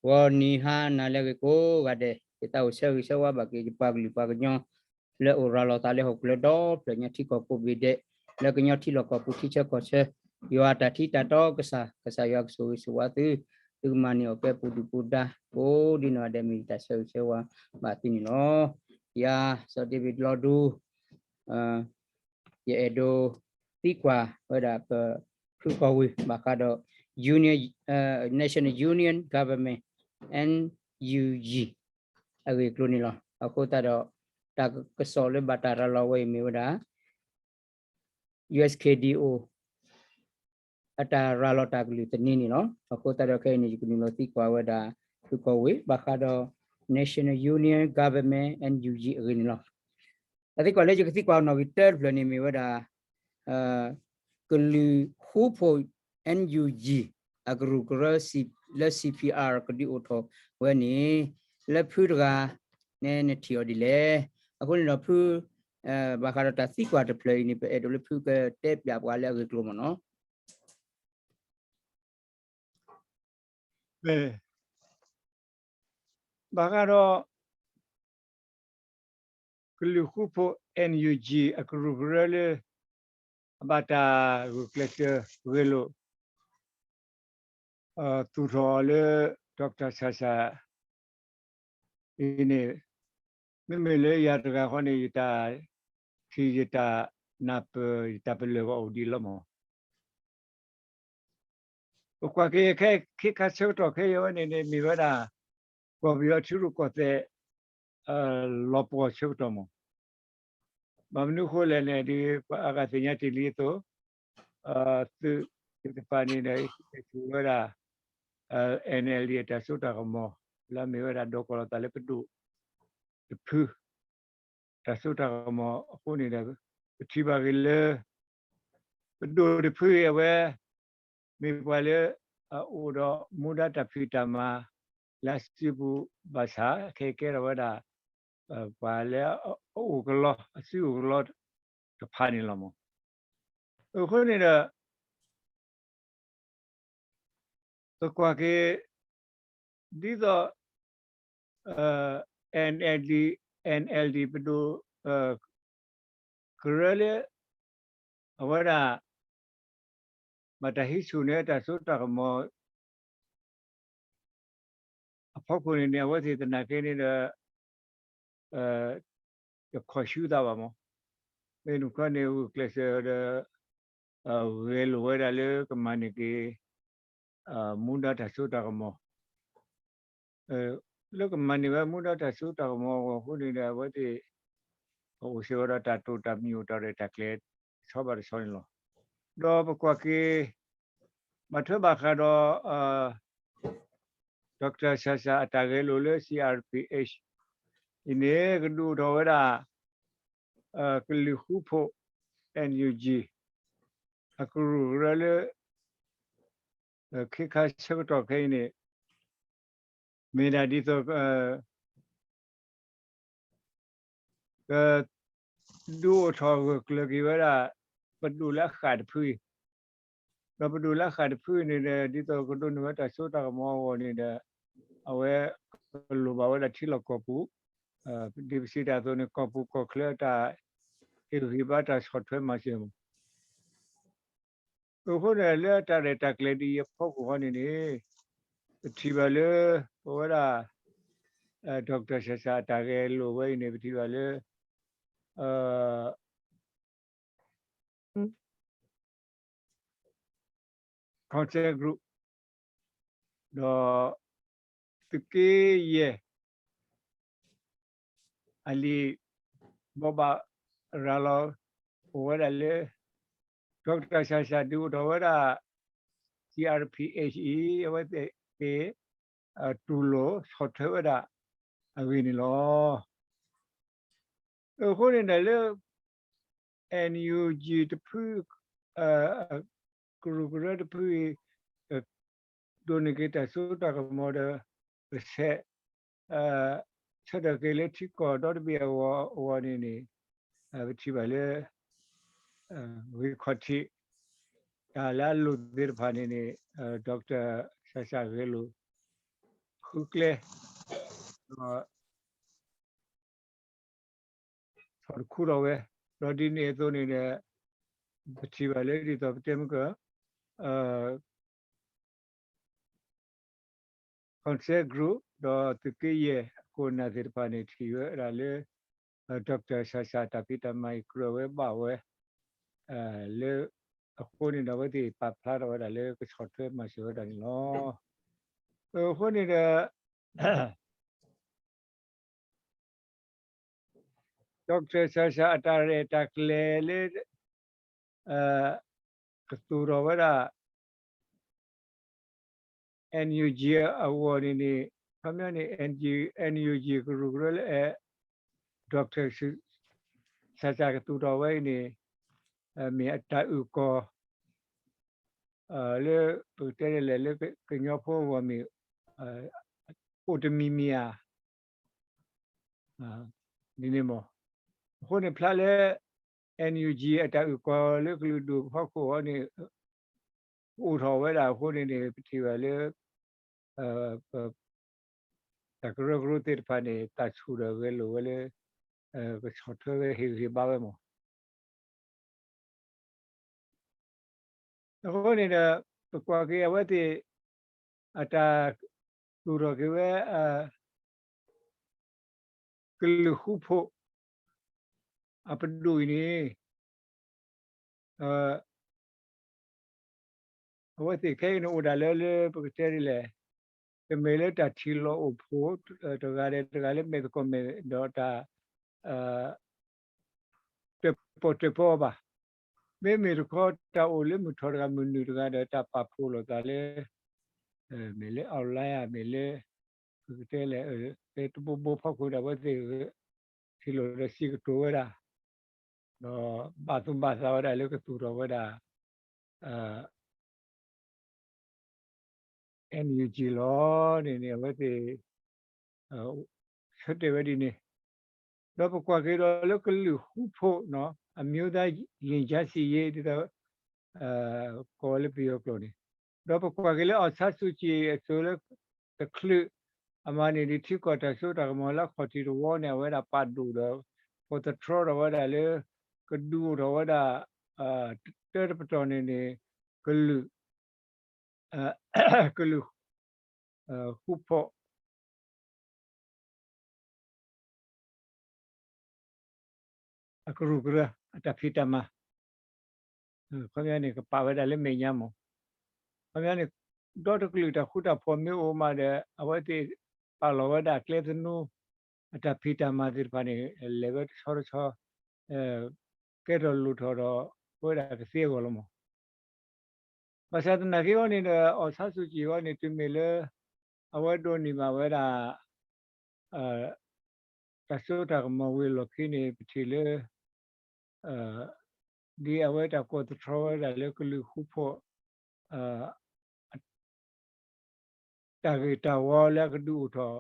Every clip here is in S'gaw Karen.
ဂီၤနံၤဟါနၤလၢအဂ့ၤကိးဂၤဒဲး, ယသးအိၣ်ဆၢဂ့ၤဆၢဝါဘၣ်က့ၤယပှၤကလုာ်ပှၤကညီ လၢအိၣ်ရၤလီၤသးလၢဟီၣ်ခိၣ်လၢဒီဖျၢၣ်ညါထံကီၢ်ကိးဘ့ၣ်ဒဲး, လၢကညီထံလီၢ်ကီၢ်ပူၤထံဆၢကီၢ်ဆၢ, ယွၤအတၢ်ထံတၢ်တီကစၢ်, ကစၢ်ယွၤကဆိၣ်ဂ့ၤဆိၣ်ဝါသု, သုကမၤန့ၢ်အီၣ်ကဲပူၤဒုၣ်ပူၤဒါ ကိးဒ်နီၢ်ဂၤဒဲး မ့ၢ်ယတၢ်ဆၢဂ့ၤဆၢဝါဘၣ်သုန့ၣ်လီၤ. ယၤ စီၤဒ့ဘ့ၣ်လီၤဒူ ယအဲၣ်ဒိးသံကွၢ်ဝဲဒၣ်ပဖုကီၢ်ဝ့ၢ် ဘၣ်ဃးဒီး Union, National Union Government, N U G အဂ့ၢ်အကျိၤန့ၣ်လီၤ. အဃိသတးဒီး တၢ်ကစီၣ်လၢဘၣ်တၢ်ရၤလီၤဝဲအံၤမ့ၢ်ဝဲဒၣ် U S K D O အတၢ်ရၤလီၤတၢ်ကလုၢ်သန့န့ၣ်လီၤ. အဃိသတးဒီးခဲအံၤန့ၣ် ယကနုာ်လီၤသံကွၢ်ဝဲဒၣ် ဖုကီၢ်ဝ့ၢ် ဘၣ်ဃးဒီး National Union Government N U G အဂ့ၢ်န့ၣ်လီၤ. တၢ်သံကွၢ်လၢယကသံကွၢ်အီၤနီၣ်ဂံၢ်တၢတဖျၢၣ်န့ၣ်မ့ၢ်ဝဲဒၣ် ကလုာ်ဃူဖိး N U G အကရူၢ်ကရၢ လၢ C P R ကဒုးအိၣ်ထီၣ်ဝဲန့ၣ် လၢဖုတဂၤန့ၣ် နထံၣ်အီၤဒ်လဲၣ်. အဃိန့ၣ်ဒီးဖု ဘၣ်ဃးဒီးတၢ်သံကွၢ်တဖျၢၣ်အံၤန့ၣ် ပအဲၣ်ဒိးလၢဖုကတဲပၠးပှၤလၢအဂ့ၢ်ကျိၤမ့ၢ်နီၤ. ဘၣ်ဃးဒီး ကလုာ်ဃူဖိး N U G အကရူၢ်ကရၢလၢ အဘၣ်တၢ်ဂုာ်ကျဲးစၢးဂဲၤလိာ် သူၣ်ထီၣ်အီၤလၢ Doctor Sasa အံၤန့ၣ် မ့မ့ၢ်လၢယၤတဂၤဃီန့ၣ် ယတၢ်ထံၣ်ယတၢ်နၢ်ပၢၢ် ယတၢ်ပလၢၢ်ဂီၢ်အိၣ်ဒံးလီၤမး. ပကွၢ်က့ၤခဲခါဆၢကတီၢ်ခဲအံၤဝဲန့ၣ်န့ၣ် မ့ၢ်ဝဲဒၣ် ကီၢ်ပယီၤထံရူၢ်ကီၢ်သဲး လီၤပှီၢ်ဆၢကတီၢ်မး. ဘၣ်မနုၤအဃိလဲၣ်န့ၣ် ဒ်ပှၤအါဂၤသ့ၣ်ညါတ့ၢ်လံအသိး သုးသ့ၣ်တဖၣ်န့ၣ်ဒီး ဟဲဆူၣ်ဝဲဒၣ် N L D အတၢ်စိတၢ်ကမီၤ လၢအမ့ၢ်ဝဲဒၣ်ဒီးကွၢ်လိာ်သးလၢပဒိၣ်တဖု တၢ်စိတၢ်ကမီၤအဃိန့ၣ်ဒီး ပထံၣ်ဘၣ်ဂ့ၤလၢ ပဒိၣ်တဖုအံၤအဝဲ မ့ၢ်ပှၤလၢ အအိၣ်ဒီးမူဒါတၢ်ဖံးတၢ်မၤ လၢအစုပူၤဘၣ်ဆၣ် ခဲအံၤကဲထီၣ်ဝဲဒၣ် ပှၤလၢအအိၣ်ကလီ အစုအိၣ်ကလီတဖၣ်န့ၣ်လီၤမး. အဃိန့ၣ်ဒီး ပကွၢ်က့ၤ ဒ်သိး N L D, N L D ပဒိၣ် ကရၢလၢ အဝဲဒၣ် ဘၣ်တၢ်ဟံးဆူၣ်န့ၢ်တၢ်စိတၢ်ကမီၤ အဖီခိၣ်န့ၣ်န့ၣ် အဝဲသ့ၣ်သနာ်က့န့ၣ်ဒီး တခီၣ်ဆူသးဘၣ်မး. မ့ၢ်နုၤခီန့ၣ် ဂုာ်ကျဲးစၢးဒီး ဂဲၤလိာ်ဝဲဒၣ်လၢကမၤန့ၢ်က့ၤ မူဒါတၢ်စိတၢ်ကမီၤ လၢကမၤန့ၢ်ဝဲမူဒါတၢ်စိတၢ်ကမီၤအဂီၢ်အဃိန့ၣ်ဒီး အဝဲသ့ၣ် ကအိၣ်စ့ၢ်ကီးဒီးတၢ်တိာ်တၢ်ပညိၣ်တၢ်ရဲၣ်တၢ်ကျဲၤ တဆီဘၣ်တဆီန့ၣ်လီၤ. ဒီးပကွၢ်က့ၤ ဘၣ်ထွဲဘၣ်ဃးဒီး Doctor Sasa အတၢ်ဂဲၤလိာ်လၢ C R P H အံၤန့ၣ် ကဒုးအိၣ်ထီၣ်ဝဲဒၣ် ကလုာ်ဃူဖိး N U G အကရူၢ်ကရၢလၢ ခဲခါဆၢကတီၢ်ခဲအံၤန့ၣ် မ့ၢ်ဒၣ်ဒ်သိး က ဒုးအိၣ်ထီၣ်ဂၢၢ်ကျၢၤက့ၤဝဲဒၣ် ပဒိၣ်လၢအဃၣ်တဖုအံၤ, ဒီးပဒိၣ်လၢအဃၣ်တဖုအံၤန့ၣ်ဒီး ဒ်သိးကဒိးန့ၢ်ဝဲတၢ်စိတၢ်ကမီၤအဂီၢ်န့ၣ်ဒီး အဝဲကလိၣ်ဘၣ်ဝဲဒၣ်ထံလီၢ်ကီၢ်ပူၤ, ဒ်ပစံးတၢ်အသိးန့ၣ် ကီၢ်ပူၤကီၢ်ချၢအတၢ်ဟ့ၣ်ဂံၢ်ဘါတၢ်ဆီၣ်ထွဲမၤစၢၤမး. အဃိန့ၣ် လၢတၢ်ရဲၣ်တၢ်ကျဲၤဒ်အံၤအဖီခိၣ်ဃီန့ၣ်န့ၣ် ပထံၣ်ဘၣ်လၢ ပဝဲဒၣ် Doctor Sasa အတၢ်ဂဲၤလိာ်ဝဲအံၤန့ၣ် ပထံၣ်ဘၣ်လၢ Contact Group ဒီး သုးက့ယဲၢ် အလံာ်ဘိးဘၣ်ရၤလီၤအိၣ်ဝဲဒၣ်လၢ Doctor Sasa ဒုးအိၣ်ထီၣ်ဝဲဒၣ် C R P H အံၤ အဝဲသ့ၣ် တူၢ်လိာ်ဆီၣ်ထွဲဝဲဒၣ်အဂ့ၢ်န့ၣ်လီၤ. အဃိန့ၣ်ဒီးလၢ N U G တဖု ကရူၢ်ကရၢတဖုအံၤ ဒိးန့ၢ်က့ၤတၢ်စိတၢ်ကမီၤဒီး ကဆဲး ဆၢထၢၣ်က့ၤလၢထံကီၢ်ဒီတဘ့ၣ်အဂီၢ်အဂီၢ်န့ၣ်န့ၣ် ပထံၣ်ဘၣ်လၢ ဂ့ၢ်ခီၣ်ထံး တၢ်လၢအလိၣ်သ့ၣ်တဖၣ်န့ၣ်န့ၣ် Doctor Sasa ဂဲၤလိာ် ဃုကျဲ ဒီး ဆီၣ်တခူထီၣ်ဝဲ, ဒီးဒ်န့ၣ်အသိးန့ၣ်ဒီး ပထံၣ်ဘၣ်လၢဒ်သိးပတဲမုၢ်က Concert Group ဒီးသုးက့ယဲၢ်အခိၣ်အနၢ်သ့ၣ်တဖၣ်န့ၣ် ထံၣ်ဝဲဒၣ်လၢ Doctor Sasa တၢ်ဖံးတၢ်မၤအံၤကြၢးဝဲဘၣ်ဝဲ လၢ အဃိန့ၣ်ဒီးအဝဲသ့ၣ်ပာ်ဖျါထီၣ်ဝဲဒၣ်လၢကဆီၣ်ထွဲမၤစၢၤဝဲဒၣ်န့ၣ်လီၤ. အဃိန့ၣ်ဒီး Doctor Sasa အတၢ်ရဲၣ်တၢ်ကျဲၤလၢ ကသူၣ်ထီၣ်ဝဲဒၣ် NUG အဂီၢ်န့ၣ်န့ၣ် ခီပညီန့ၣ် NUG ကရူၢ်ကရၢလၢ Doctor Sasa ကသူၣ်ထီၣ်ဝဲအံၤန့ၣ် မ့ၢ်အတၢ်အုၣ်ကီၤ လၢပကတဲဒ်လဲၣ်လၢကညီဖိအဂီၢ်မ့ၢ် အိၣ်တမံၤမံၤဧါ ဒ်န့ၣ်မ့ၢ် အဃိန့ၣ်ဖျါလၢ NUG အတၢ်အုၣ်ကီၤလၢကလုာ်ဒူၣ်ဖီခိၣ်အံၤန့ၣ် အိၣ်ထီၣ်ဝဲဒၣ်အဃိန့ၣ်န့ၣ် ပထံၣ်ဘၣ်လၢ တၢ်ကရၢကရိသ့ၣ်တဖၣ်န့ၣ် သးဆူၣ်ဒီးဂဲၤလိာ်ဝဲလၢ ကဆီၣ်ထွဲဝဲဟ့ၣ်ဂံၢ်ဟ့ၣ်ဘါဝဲမ့ၢ် အဃိန့ၣ်ဒီး ပကွၢ်က့ၤအဝဲသ့ၣ် အတၢ်သူၣ်ထီၣ်က့ၤဝဲ ကလုာ်ဃူဖိး အပဒိၣ်အံၤန့ၣ် အဝဲသ့ၣ်ခဲအံၤန့ၣ်အိၣ်ဒၣ်လၢလၢပကတဲဒ်လဲၣ်, တမ့ၢ်လၢတၢ်ထံၣ်လိာ်အိၣ်ဖှိၣ် တဂၤဒီးတဂၤလၢမဲာ်သကိးမဲာ်ဒီးတၢ် တၢၣ်ပီၣ်တၢၣ်ပီဘၣ်. မ့မ့ၢ်တခီတၢ်အိၣ်လၢမုၢ်ထီၣ်တဂၤမုၢ်နုာ်တဂၤဒီးတၢ်ပာ်ဖှိၣ်လိာ်သးလၢ မ့ၢ်လၢ online ဧါ မ့ၢ်လၢ ပကတဲလဲၣ် တဘိဘိဖီခိၣ်ဒီးအဝဲသ့ၣ် ထံၣ်လိာ်ဒီးစံးကတိၤဝဲဒၣ် ဒီးဘၣ်သူၣ်ဘၣ်သးဝဲဒၣ်လၢကသူၣ်ထီၣ်ဝဲဒၣ် NUG လီၤန့ၣ်န့ၣ် အဝဲသ့ၣ် ဆၢတဲာ်ဝဲဒ်န့ၣ်, ဒီးပကွၢ်က့ၤဒီးလၢကလုာ်ဃူဖိး အမျိုးသားရင်ကြားစေ့ရေး ဒ်သိး ကိးဝဲလၢပယီၤကျိာ်န့ၣ်, ဒီးပကွၢ်က့ၤလၢ အောင်ဆန်းစုကြည် အစိၤလၢတချုးအမၤန့ၢ်ဒံးထံကီၢ်တၢ်စိတၢ်ကမီၤလၢအခီၣ်ထံးတဝီန့ၣ် အဝဲဒၣ်ပာ်ဒိၣ်ဒီး ပိာ်သတြီဒီးဝဲဒၣ်လၢ ကဒုးအိၣ်ထီၣ်ဝဲဒၣ် တၢတပတီၢ်န့ၣ်န့ၣ် ကလုာ် ကလုာ် ဃူဖိး အကရူၢ်ကရၢ အတၢ်ဖံးတၢ်မၤ ခီပညီန့ၣ် ကပာ်ဝဲဒၣ်လၢမဲာ်ညါမး, ခီပညီန့ၣ် ဒီတကလုာ်တၢ်ဃူတၢ်ဖိးမ့ၢ်အိၣ်မးဒီး အဝဲသ့ၣ်ပာ်လီၤဝဲဒၣ်ကျဲသနူ အတၢ်ဖံးတၢ်မၤသ့ၣ်တဖၣ်န့ၣ် လဲၤဝဲတဆီတဆီ ကဲထီၣ်လိၣ်ထီၣ်ဒီး အဝဲဒၣ်ကသ့အဂီၢ်လီၤမး. ဘၣ်ဆၣ်သနာ်က့အဂီၢ်န့ၣ်ဒီး အောင်ဆန်းစုကြည် အဂီၢ်န့ၣ် တုၤမ့ၢ်လၢ အဝဲဒိးန့ၢ်ဘၣ်ဝဲဒၣ် တၢ်စိတၢ်ကမီၤဝံၤအလီၢ်ခံန့ၣ် ပထံၣ်လၢ ဒ်အဝဲတၢ်ကိးသတြီဝဲဒၣ်လၢကလုာ်ဃူဖိး တၢ်ဂ့ၢ်တၢ်ဝီလၢအကဒုးအိၣ်ထီၣ်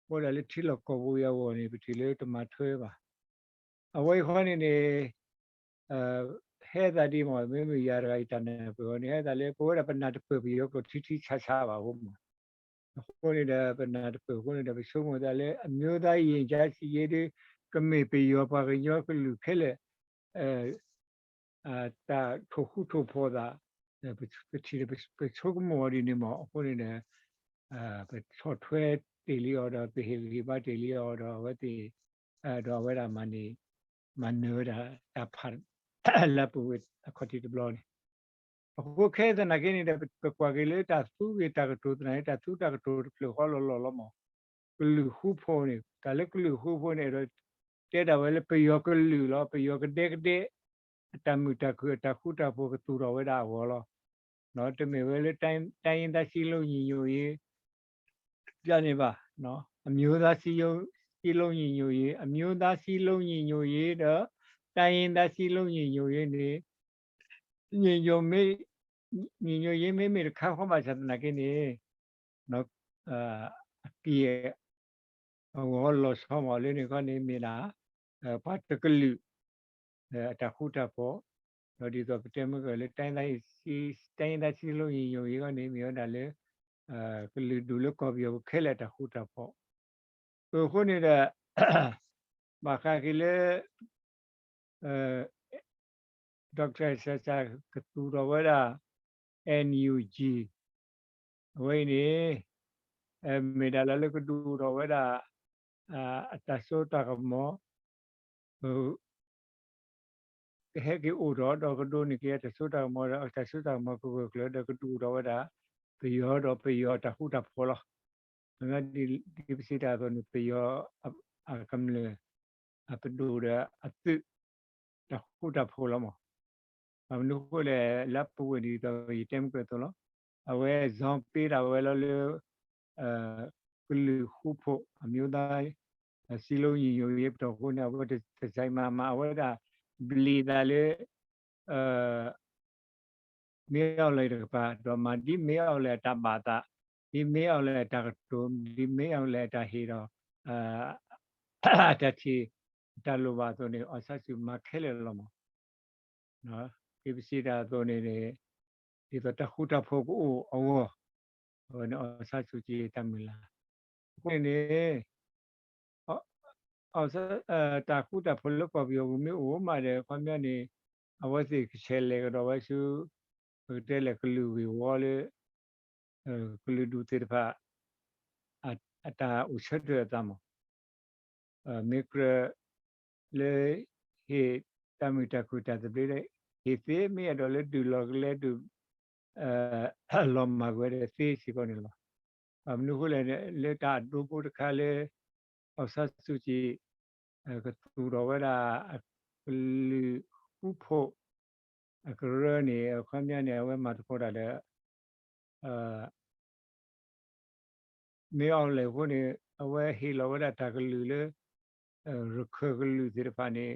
ဝဲဒၣ်လၢထံလီၢ်ကီၢ်ပူၤအံၤအဂီၢ်န့ၣ် ပထံၣ်လၢတမၤထွဲဘၣ်. အဝဲအံၤဃီန့ၣ်န့ၣ် ဟဲသးဒ်မ့ၢ် မ့မ့ၢ်ယၤတဂၤအံၤတၢ်နၢ်ပၢၢ်အီၤန့ၣ် ဟဲသးလၢပဝဲဒၣ်ပနၢ်တပၢၢ်ပယီၤကျိာ်ထံထံဆးဆးဘၣ်အဃိမး, အဃိန့ၣ်ဒီး ပနၢ်တပၢၢ်အဃိန့ၣ်ဒီး ပဆိကမိၣ်သးလၢ အမျိုးသားရင်ကြားစေ့ရေး ဒ် ကမ့ၢ်ပယီၤပှၤကညီကလုာ်ခဲလၢာ် တၢ်ထိၣ်ဃူထိၣ်ဖိးသး ပထံၣ်ဒီး ပဆိကမိၣ်အီၤဒ်န့ၣ်မး, အဃိန့ၣ်ဒီး ပဆီၣ်ထွဲတ့ၢ်လံအီၤဒီး ပဟ့ၣ်ဂံၢ်ဟ့ၣ်ဘါတ့ၢ်လံအီၤဒီး အဝဲသ့ၣ် ဒီးအဝဲဒၣ်မၤန့ၢ် မၤနၢၤဝဲဒၣ်တၢ်ဖး လၢပဝဲအခီၣ်ထံးတဘျီန့ၣ်, အဃိခဲသနာ်က့န့ၣ်ဒီး ပကွၢ်က့ၤလၢတၢ်သူဂ့ၢ်တၢ်ကတိၤသနာ်က့ တၢ်သူတၢ်ကတိၤတဖျၢၣ်ဃီလီၤလီၤလီၤမး, ကလုာ်ဃူဖိးန့ၣ် တၢ်လၢကလုာ်ဃူဖိးန့ၣ် အဲၣ်ဒိးတဲဒၣ်ဝဲလၢပယီၤကလုာ်လီၤ, ပယီၤကဒဲကဒဲ အတၢ်မုာ်တၢ်ခုၣ်အတၢ်ဃူတၢ်ဖိးကသူၣ်ထီၣ်ဝဲဒၣ်အဂီၢ်လီၤ. တမ့ၢ်ဝဲလၢ တိုင်းရင်းသားစည်းလုံးညီညွတ်ရေး ဘၣ်န့ၣ်ဘၣ်, အမျိုးသားစည်းလုံးညီညွတ်ရေး, အမျိုးသားစည်းလုံးညီညွတ်ရေးဒီး တိုင်းရင်းသားစည်းလုံးညီညွတ်ရေးန့ၣ် ညီညွတ်မ့ၢ် ညီညွတ်ရေး မ့မ့ၢ်တခါဃီဘၣ်ဆၣ်သနာ်က့န့ၣ် အက့ၢ်အဂီၤလီၤဆီမးလၢန့ၣ်ခီန့ၣ်မ့ၢ်ဒၣ် ပှၤတကလုာ် အတၢ်ဃူတၢ်ဖိး, ဒီးဒ်သိးပတဲမုၢ်ကၢၢ်လၢ တိုင်းရင်းသားစည်းလုံးညီညွတ်ရေး အံၤန့ၣ် မ့ၢ်ဝဲဒၣ်လၢ ကလုာ်ဒူၣ်လၢကီၢ်ပယီၤပူၤခဲလၢာ်အတၢ်ဃူတၢ်ဖိး, အဃိန့ၣ်ဒီး ဘၣ်ဃးက့ၤလၢ ဒီကထၢၣ်ဆၢစၢ်ကသူၣ်ထီၣ်ဝဲဒၣ် NUG အဝဲအံၤန့ၣ် မ့ၢ်ဒၣ်လၢလၢကဒုးအိၣ်ထီၣ်ဝဲဒၣ် အတၢ်စိတၢ်ကမီၤ ကဟဲက့ၤအိၣ်ထီၣ် ဒီးကဒိးန့ၢ်က့ၤအတၢ်စိတၢ်ကမီၤဒီး အတၢ်စိတၢ်ကမီၤကဂၢၢ်ကျၢၤ ဒီးကဒုးအိၣ်ထီၣ်ဝဲဒၣ် ပယီၤဒီးပယီၤအတၢ်ဃူတၢ်ဖိးလီၤ. ဒ်ပစံးတၢ်အသိးန့ၣ် ပယီၤအကမျၢၢ် အပဒိၣ်ဒီးအသုး တၢ်ဃူတၢ်ဖိးလီၤမး. ဘၣ်မနုၤအဃိလဲၣ် လၢပဝဲၢ်ဒ်သိးယတဲမုၢ်ကၢၢ်အသိးလီၤ. အဝဲ ဇီပ့တၢ်ဝဲလီၤလၢ ကလုာ်ဃူဖိး အမျိုးသားစည်းလုံးညီညွတ်ရေး ပတီၢ်ဃိန့ၣ် အဝဲတစဲးမၤမၤ အဝဲဒၣ်ဘျံးသးလၢ မ့ၢ်အီၤလဲၣ်တကပၤ ဒီးမၤဒ်မ့ၢ်အီၤလဲၣ် အတၢ်ဘၣ်သး, ဒ်မ့ၢ်အီၤလဲၣ် အတၢ်ကတိၤ, ဒ်မ့ၢ်အီၤလဲၣ် အတၢ်ဟ့ၣ်ဒီး အတၢ်ထံၣ် အတၢ်လိၣ်ဘၣ်အသိးန့ၣ် အီၣ်ဆါဆူၣ်မၤခဲလၢာ်လီၤမး. ဒ်ပစံးတၢ်အသိးန့ၣ်န့ၣ် ဒ်သိးတၢ်ဃူတၢ်ဖိးကအိၣ်အဂီၢ် အဝဲန့ၣ်အီၣ်ဆါဆူၣ်က့ၤတၢ်မုၢ်လၢ်. အဃိန့ၣ်န့ၣ် တၢ်ဃူတၢ်ဖိးလၢကီၢ်ပယီၤပူၤမ့ၢ်အိၣ်မးဒီး ခီပညီန့ၣ် အဝဲသ့ၣ်ကဆဲးလဲၤကဒီးဝဲဆူ ပကတဲလဲၣ်ကလုာ်ဂ့ၢ်ဝီလၢ ကလုာ်ဒူၣ်သ့ၣ်တဖၣ် အတၢ်အိၣ်ဆၢထၢၣ်အသးမး မ့ၢ်ကြၢးလၢ ဟ့ၣ်တၢ်မုာ်တၢ်ခုၣ်တၢ်သဘျ့ဒီး ဟ့ၣ်သ့ မ့ၢ်အဲၣ်ဒိးလၢဒုးလီၤကလဲဒုး လီၤမၢ်ကွံာ်ဝဲဒီးသ့စ့ၢ်ကီးန့ၣ်လီၤ. ဘၣ်မနုၤအဃိလဲၣ် လၢတၢ်အဒိဖိတခါလၢ အီၣ်ဆါဆူၣ်က့ၤ ကသူၣ်ထီၣ်ဝဲဒၣ် ကလုာ်ဃူဖိး အကရၢန့ၣ် အခီပညီန့ၣ် အဝဲမၤသကိးတၢ်ဒီး မ့ၢ်အီၤလဲၣ်အဃိန့ၣ် အဝဲဟ့ၣ်လီၤဝဲဒၣ်တၢ်ကလုၢ်လၢ ရခၢၣ်ကလုာ်သ့ၣ်တဖၣ်န့ၣ်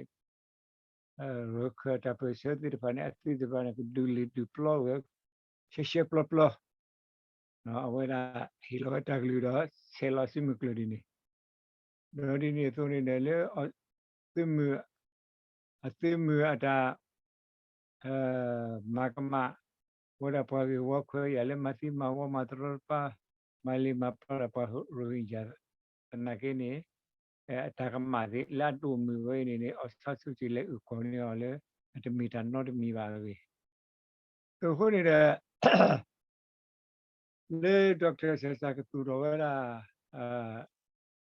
ရခၢၣ်တၢ်ပၢၢ်ဆၢသ့ၣ်တဖၣ်န့ၣ် အသုးသ့ၣ်တဖၣ်န့ၣ် ကဒုးလံာ်ဒုးပျီဝဲ ရှဲရှဲပျီပျီ အဝဲဒၣ်ဟ့ၣ်လီၤဝဲတၢ်ကလုၢ်ဒီး ဆဲးလီၤစုမုၢ်ကျၢၢ်ဒ်န့ၣ် ဒီးဒ်န့ၣ်အသိးန့ၣ်ဒီး လၢ သုးမုၢ် အသုးမုၢ်အတၢ် မၤကမၣ် ဝဲဒၣ်ပှၤဂ့ၢ်ဝီခွဲးယာ်လၢမၤသံမၤဝီမၤတရီတပါ မၤလံၤမၤပျီဒီးပှၤရိၣ်ဟ့ၣ်ယၣ် သနာ်က့န့ၣ် အတၢ်ကမၣ်သ့ၣ်လၢအဒိၣ်မုၢ်ဝဲအံၤန့ၣ်န့ၣ် အီၣ်ဆါဆူၣ်က့ၤလဲၤအုၣ်ကီၤန့ၢ်အီၤလၢ အတမ့ၢ်တၢ်နီတမံၤဘၣ်အဂ့ၢ် အဃိန့ၣ်ဒီး လၢ ဒီကထၢၣ်ဆၢစၢ်ကသူၣ်ထီၣ်ဝဲဒၣ်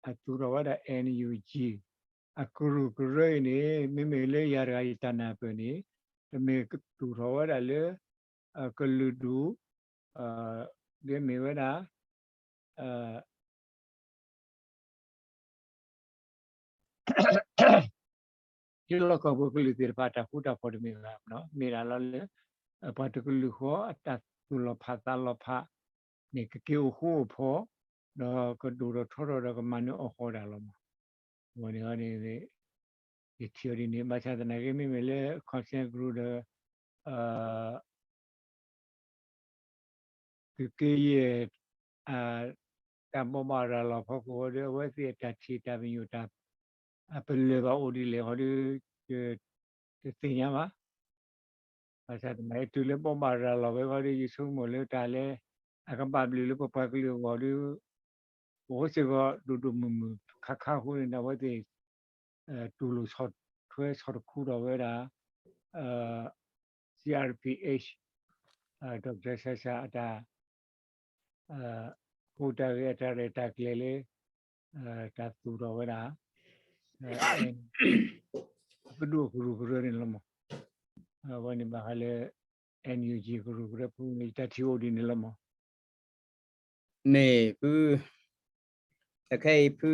အသူၣ်ထီၣ်ဝဲဒၣ် NUG အကရူၢ်ကရၢအံၤန့ၣ် မ့မ့ၢ်လၢယၤတဂၤယတၢ်နၢ်ပၢၢ်န့ၣ် တမ့ၢ်ကသူၣ်ထီၣ်ဝဲဒၣ်လၢ ကလုာ်ဒူၣ် ဒ်မ့ၢ်ဝဲဒၣ် ဟ့ၣ်လီၤကီၢ်ပူၤကလုာ်သ့ၣ်တဖၣ်တၢ်ဃူတၢ်ဖိးတမ့ၢ်ဘၣ်, မ့ၢ်ဒၣ်လီၤလၢ ပှၤတကလုာ်ဃီအတၢ်သူၣ်လီၤဖးသးလီၤဖးန့ၣ် ကက့ၤအိၣ်ဃူအိၣ်ဖိး, ဒီးကဒိၣ်ထီၣ်ထီထီၣ်ဒီးကမၤနၢၤအီၣ်ဃီဒၣ်လီၤမး. အဝဲန့ၣ်န့ၣ် ယထံၣ်အီၤဒ်န့ၣ် ဘၣ်ဆၣ်သနာ်က့ မ့မ့ၢ်လၢ concern group ဒီး သုးက့ယဲၢ် တၢ်ဘိးဘၣ်ရၤလီၤဖီခိၣ်ဒီး အဝဲသ့ၣ်အတၢ်ထံၣ်တၢ်ပညိၣ်တၢ် အပလၢၢ်ဘၣ်အိၣ်ဒ်လဲၣ်ဃီဒီး တသ့ၣ်ညါဘၣ်. ဘၣ်ဆၣ်သနာ်က့ တုၤလၢဘိးဘၣ်ရၤလီၤဝဲဃီဒီး ယဆိကမိၣ်လၢတၢ်လၢ အကဘၣ်ဘျုးလၢပပှၤကလုာ်အဂီၢ်ဒီး အိၣ်စ့ၢ်ကီးဒိၣ်ဒိၣ်မုၢ်မုၢ်ခါခါအဃိန့ၣ်ဒီး အဝဲသ့ၣ် တူၢ်လိာ်ဆီၣ်ထွဲဆီၣ်တခူထီၣ်ဝဲဒၣ် CRPH ဒီး ဒီကထၢၣ်ဆၢစၢ်အတၢ် ဃိတၢ်ဂ့ၢ်အတၢ်ရဲၣ်တၢ်ကျဲၤလၢ တၢ်သူၣ်ထီၣ်ဝဲဒၣ် အပဒိၣ်အကရူၢ်ကရၢန့ၣ်လီၤမး. အဝဲန့ၣ်ဘၣ်ဃးလၢ NUG ကရူၢ်ကရၢဖုန့ၣ် ယတၢ်ထံၣ်အိၣ်ဒ်န့ၣ်လီၤမး. မ့ၢ်ဖု တခဲအံၤဖု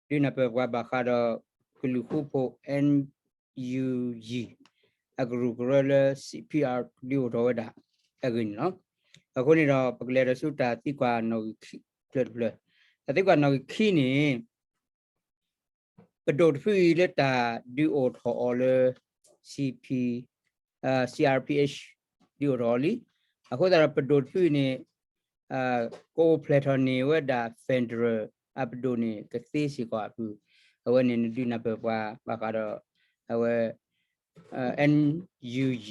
ဒုးနၢ်ပၢၢ်ပှၤဘၣ်ဃးဒီး ကလုာ်ဃူဖိး NUG အကရူၢ်ကရၢလၢ CPR ဒုးအိၣ်ထီၣ်ဝဲဒၣ်အဂ့ၢ်န့ၣ်လီၤ. အဃိန့ၣ်ဒီး ပကလဲၤဒီးဆူတၢ်သံကွၢ်နီၣ်ဂံၢ်ခံဖျၢၣ်တဖျၢၣ်, တၢ်သံကွၢ်နီၣ်ဂံၢ်ခံန့ၣ် ပဒိၣ်တဖုအံၤလၢတၢ်ဒုးအိၣ်ထီၣ်အီၤလၢ CRPH ဒုးအိၣ်ထီၣ်အီၤလံ. အဃိသတးဒီးပဒိၣ်တဖုအံၤန့ၣ် ကအိၣ်ဖျဲၣ်ထီၣ်န့ၢ်ဝဲဒၣ် federal အပဒိၣ်န့ၣ် ကသ့စ့ၢ်ကီးအဖု, အဝဲန့ၣ်နဒုးနၢ်ပၢၢ်ပှၤဘၣ်ဃးဒီး အဝဲ NUG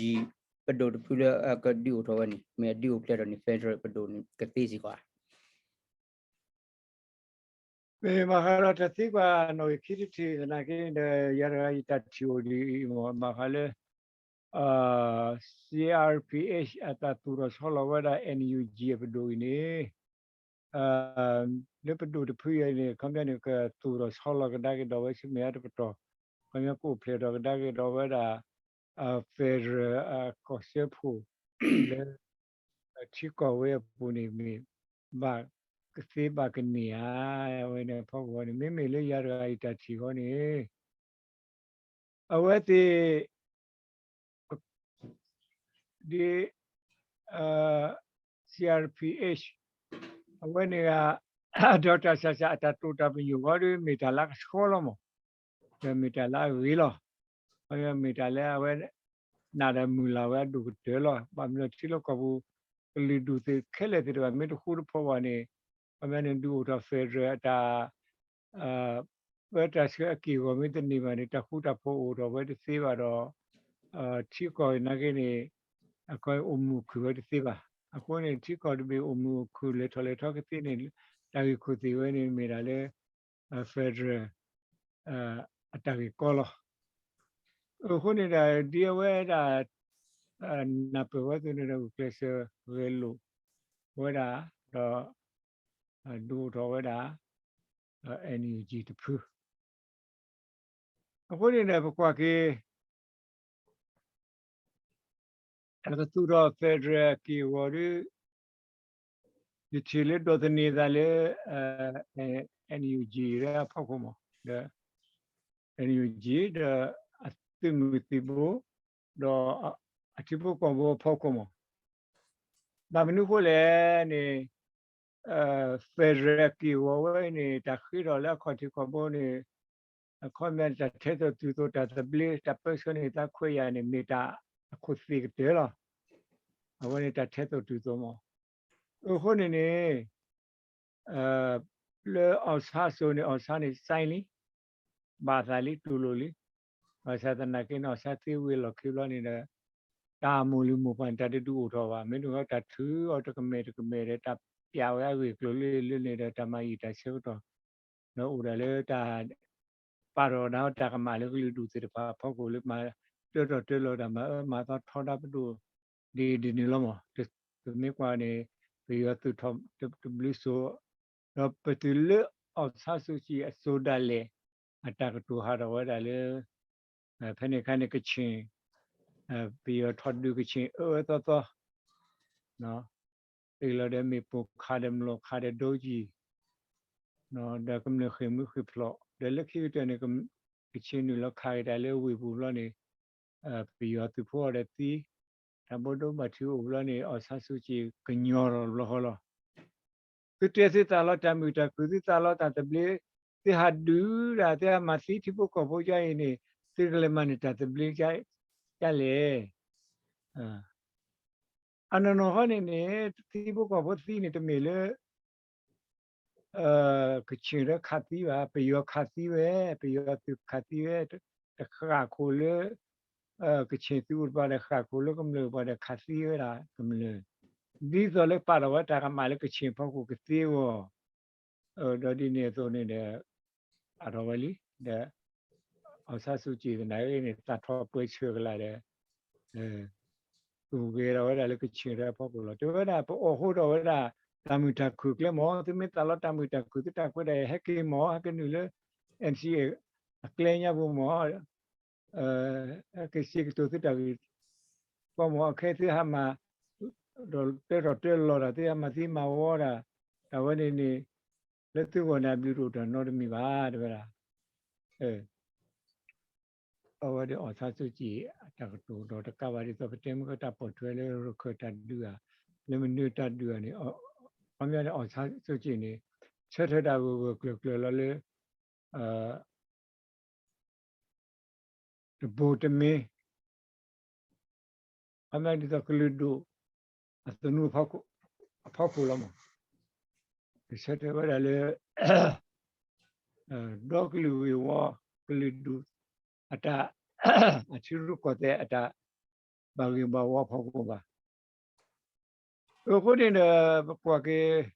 ပ ပဒိၣ်တဖုလၢအကဒုးအိၣ်ထီၣ်ဝဲန့ၣ် မ့ၢ်အဒုးအိၣ်ဖျဲၣ်ထီၣ်န့ၣ် federal ပဒိၣ်န့ၣ် ကသ့စ့ၢ်ကီးဧါ. မ့ၢ်ဘၣ်ဃးဒီးတၢ်သံကွၢ်နီၣ်ဂံၢ်ခံတထံၣ်သနာ်က့ဒီး ယၤတဂၤယတၢ်ထံၣ်အိၣ်ဒ်အံၤမ့ၢ် ဘၣ်ဃးလၢ CRPH အတၢ်သူၣ်ထီၣ်ဆီလီၤဝဲဒၣ် NUG အပဒိၣ်အံၤန့ၣ် လၢပဒိၣ်တဖုအံၤန့ၣ် ခီပညီန့ၣ် ကသူၣ်ထီၣ်ဆီလီၤကဒါက့ၤဒီးဝဲဆူမဲာ်ညါတပတီၢ်, ခီပညီကအိၣ်ဖျဲၣ်ထီၣ်ကဒါက့ၤဒီးဝဲဒၣ် federal အကီၢ်စၢဖှိၣ်လၢ ထံကီၢ်ဝဲအပူၤန့ၣ် မ့ၢ်ဘၣ်ကသ့ဘၣ်ကန့ၢ်ဧါ, အဝဲန့ၣ်အဖီခိၣ်န့ၣ် မ့မ့ၢ်လၢယၤတဂၤအံၤတၢ်ထံၣ်ဃီန့ၣ် အဝဲသ့ၣ် ဒ် CRPH အဝဲန့ၣ်ဂ့ၤ ဒီးတၢ်ဆးဆးအတၢ်တိာ်တၢ်ပညိၣ်ဃီဒီး မ့ၢ်တၢ်လၢအကဆှီလီၤမး, ဒီးမ့ၢ်တၢ်လၢအဂ့ၤလီၤ. မ့ၢ်တၢ်လၢအဝဲ နၢ်ဒီးမုၢ်လၢ်ဝဲအဒိၣ်ကတၢၢ်လီၤ. ဘၣ်မနုၤထံလီၢ်ကီၢ်ပူၤ ကလုာ်ဒူၣ်သ့ၣ်ခဲလၢာ်သ့ၣ်တဖၣ် မ့ၢ်တဃူတဖိးဘၣ်န့ၣ် ခီပညီန့ၣ် ဒုးအိၣ်ထီၣ် federal အတၢ် ပၢတၢ်ဆှၢအက့ၢ်အဂီၤမ့ၢ်တန့ၢ်ဘၣ်န့ၣ် တၢ်ဃူတၢ်ဖိးအိၣ်ထီၣ်ဝဲတသ့ဘၣ်ဒီး ထံကီၢ်နာ်က့န့ၣ် အခီအိၣ်မုာ်အိၣ်ခုၣ်ဝဲတသ့ဘၣ်. အဃိန့ၣ် ထံကီၢ်တဘ့ၣ်အိၣ်မုာ်အိၣ်ခုၣ်လဲၤထီၣ်လဲၤထီကသ့န့ၣ် တၢ်ဂ့ၢ်ခိၣ်သ့ၣ်ဝဲန့ၣ်မ့ၢ်ဒၣ်လၢ federal အတၢ်ဂ့ၢ်ကီလီၤ. အဃိန့ၣ်ဒီး ဒ်အဝဲဒၣ် နၢ်ပၢၢ်ဝဲအသိးန့ၣ်ဒီး ဂုာ်ကျဲးစၢးဂဲၤလိာ်ဝဲဒၣ် ဒီး ဒုးအိၣ်ထီၣ်ဝဲဒၣ် NUG တဖု အဃိန့ၣ်ဒီး ပကွၢ်က့ၤ တၢ်ကသူၣ်ထီၣ် federal အက့ၢ်အဂီၤဒီး ယထံၣ်လၢဒိးသန့ၤသးလၢ NUG လၢအဖီခိၣ်မး ဒီး NUG ဒီးအသုးမုၢ်သံၣ်ဘိ ဒီးအထံဖိကီၢ်ဖိအဖီခိၣ်မး ဘၣ်မနုၤဃိလဲၣ်န့ၣ် federal က့ၢ်ဂီၤဝဲအံၤန့ၣ် တၢ်ဃ့ထီၣ်လၢအခီၣ်ထံးခီၣ်ဘိန့ၣ် အခီပညီတၢ်ထဲသိးတုၤသိးတၢ်သဘျ့ တၢ်ပၢဆှၢန့ၢ်သးခွဲးယာ်န့ၣ် မ့ၢ်တၢ်အခိၣ်သ့ၣ်ကတၢၢ်လီၤ. အဝဲန့ၣ်တၢ်ထဲသိးတုၤသိးမး. အဃိန့ၣ်န့ၣ် လၢအီၣ်ဆါစိၤန့ၣ် အီၣ်ဆါန့ၣ် sign လံ ဘၣ်သးလံ တူၢ်လိာ်လံ. ဘၣ်ဆၣ်သနာ်က့န့ၣ် အီၣ်ဆါသံဝံၤအလီၢ်ခံဘျီန့ၣ်ဒီး တၢ်မိၢ်လုၢ်မိၢ်ပှၢ်န့ၣ် တၢ်တဒုးအိၣ်ထီၣ်ဘၣ်. မ့ၢ်ဒ်သိးတၢ်ထုးအီၤတကမဲာ်တကမဲာ်ဒီး တၢ်ပျးဝဲအဂ့ၢ်အကျိၤလၢလၢန့ၣ်ဒီး တၢ်မၤယံာ်တၢ်ဆၢကတီၢ် ဒီးအိၣ်ဒၣ်လၢတၢ် ပာ်ထီၣ်ဒၣ်တၢ်ကမၣ်လၢကလုာ်ဒူၣ်သ့ၣ်တဖၣ်အဖီခိၣ်လၢမၤတၢထီၣ်တၢလီၤတၢ်မၤအၢမၤသီထီဒါပဒိၣ် ဒ်ဒ်န့ၣ်လီၤမး. ပမ့ၢ်ကွၢ်န့ၣ် ပယီၤသုးထီၣ်တဘျုးစိၤ ဒီးပတုၤလၢ အောင်ဆန်းစုကြည် အစိၤဒၣ်လဲာ် အတၢ်ကတိၤဟးထီၣ်ဝဲဒၣ်လၢ ဖဲန့ၣ်အခါန့ၣ် ကချ့ၣ် ပယီၤထီၣ်ဒုးကချ့ၣ်အၢအၢသီသီ တ့ၢ်လီၤဒီးမ့ၣ်ပိၢ်ခးဒီးမျိာ်ခးဒီးဒိကံၢ် ဒီးကမျၢၢ်ဃ့ၢ်မုၢ်ဃ့ၢ်ဖျိး ဒီးလၢခံကတၢၢ်န့ၣ် ကချ့ၣ်နုာ်လီၤခးက့ၤတၢ်လၢဝ့ၢ်ပူၤဘျီန့ၣ် ပယီၤသုးဖိအီၤဒီးသံ တၢ်ဘိဒိဘၣ်ထံးအိၣ်ဘျီန့ၣ် အောင်ဆန်းစုကြည် ကညီၤထီၣ်တဘျီဃီလီၤ. သုတဲသုသးလီတၢ်မုာ်တၢ်ခုၣ် သုသးလီတၢ်သဘျ့ သုဟးဒုးဒၣ် သုဟးမၤသံထံဖိကီၢ်ဖိဒ်အံၤန့ၣ် သုကလဲၤမၤန့ၢ်တၢ်သဘျ့ဒ်လဲၣ်. အနီၢ်နီၢ်ဃီန့ၣ်န့ၣ် ထံဖိကီၢ်ဖိသံန့ၣ် တမ့ၢ်လၢ ကချ့ၣ်လၢခးသံဘၣ်, ပယီၤခးသံဝဲ, ပယီၤသုးခးသံဝဲ, တဃၣ်ခိၣ်လၢ ကချ့ၣ်သုးအိၣ်တပၤဒီး ဃၣ်ခိၣ်လၢကမျၢၢ်အိၣ်တပၤဒီး ခးသံဝဲဒၣ်ကမျၢၢ်, ဒ်သိးလၢပာ်ထီၣ်ဝဲတၢ်ကမၣ်လၢကချ့ၣ်ဖီခိၣ်ကသ့အဂီၢ်, ဒီးဒ်န့ၣ်အသိးန့ၣ်ဒီး ပာ်ထီၣ်ဝဲလံ, ဒီး အောင်ဆန်းစုကြည် သနာ်က့န့ၣ် သးထီၣ်ပှဲၤဆၢကလာ်ဒီး သူၣ်ဂဲၤထီၣ်ဝဲဒၣ်လၢကချ့ၣ်တၢ်ဖီခိၣ်လီၤ. တဲဝဲဒၣ် ပအိၣ်ဃိဒီးဝဲဒၣ် တၢ်မုာ်တၢ်ခုၣ်ကျဲမး, သုမ့ၢ်သးလီတၢ်မုာ်တၢ်ခုၣ် သုတၢ်ခွဲးတၢ်ယာ်ဟဲက့ၤမး, ဟဲက့ၤနုာ်လၢ NCA အကျဲညါပူၤမး, ဟဲက့ၤစံးကတိၤသုတၢ်ဂ့ၢ်ကီမး, အခဲသုဟးမၤ ဒီးတၢထီၣ်တၢလီၤတၢ် သုဟးမၤသံမၤဝီတၢ်, တၢ်ဝဲန့ၣ်န့ၣ် လၢသုဂီၢ်န့ၣ် အဘျုးတအိၣ်တၢ်နီတမံၤဘၣ် တဲဝဲဒၣ်. အဝဲဒီး အောင်ဆန်းစုကြည် အတၢ်ကတိၤဒီးတကးဘၣ်ဒ်သိး ပတဲမ့ၢ်ကတၢ်ပိာ်ထွဲလၢရခၢၣ်တၢ်ဒုးဧါ, လၢမနုၤတၢ်ဒုးဧါန့ၣ်, ခီပညီန့ၣ် အောင်ဆန်းစုကြည် န့ၣ် ဆၢထၢၣ်တၢ်ဂၢၢ်ဂၢၢ်ကျၢၤကျၢၤလီၤလၢ တဘိးတမ့ၢ် ခီပညီဒ်သိးကလုာ်ဒူၣ် အသနူအဖီခိၣ်လီၤမး, ကဆၢထၢၣ်ဝဲဒၣ်လၢ ဒီကလုာ်ဂ့ၢ်ဝီ ကလုာ်ဒူၣ်အတၢ် အထံရူၢ်ကီၢ်သဲးအတၢ် ဘၣ်ဂ့ၢ်ဘၣ်ဝီအဖီခိၣ်ဘၣ်. အဃိန့ၣ်ဒီး ပကွၢ်က့ၤ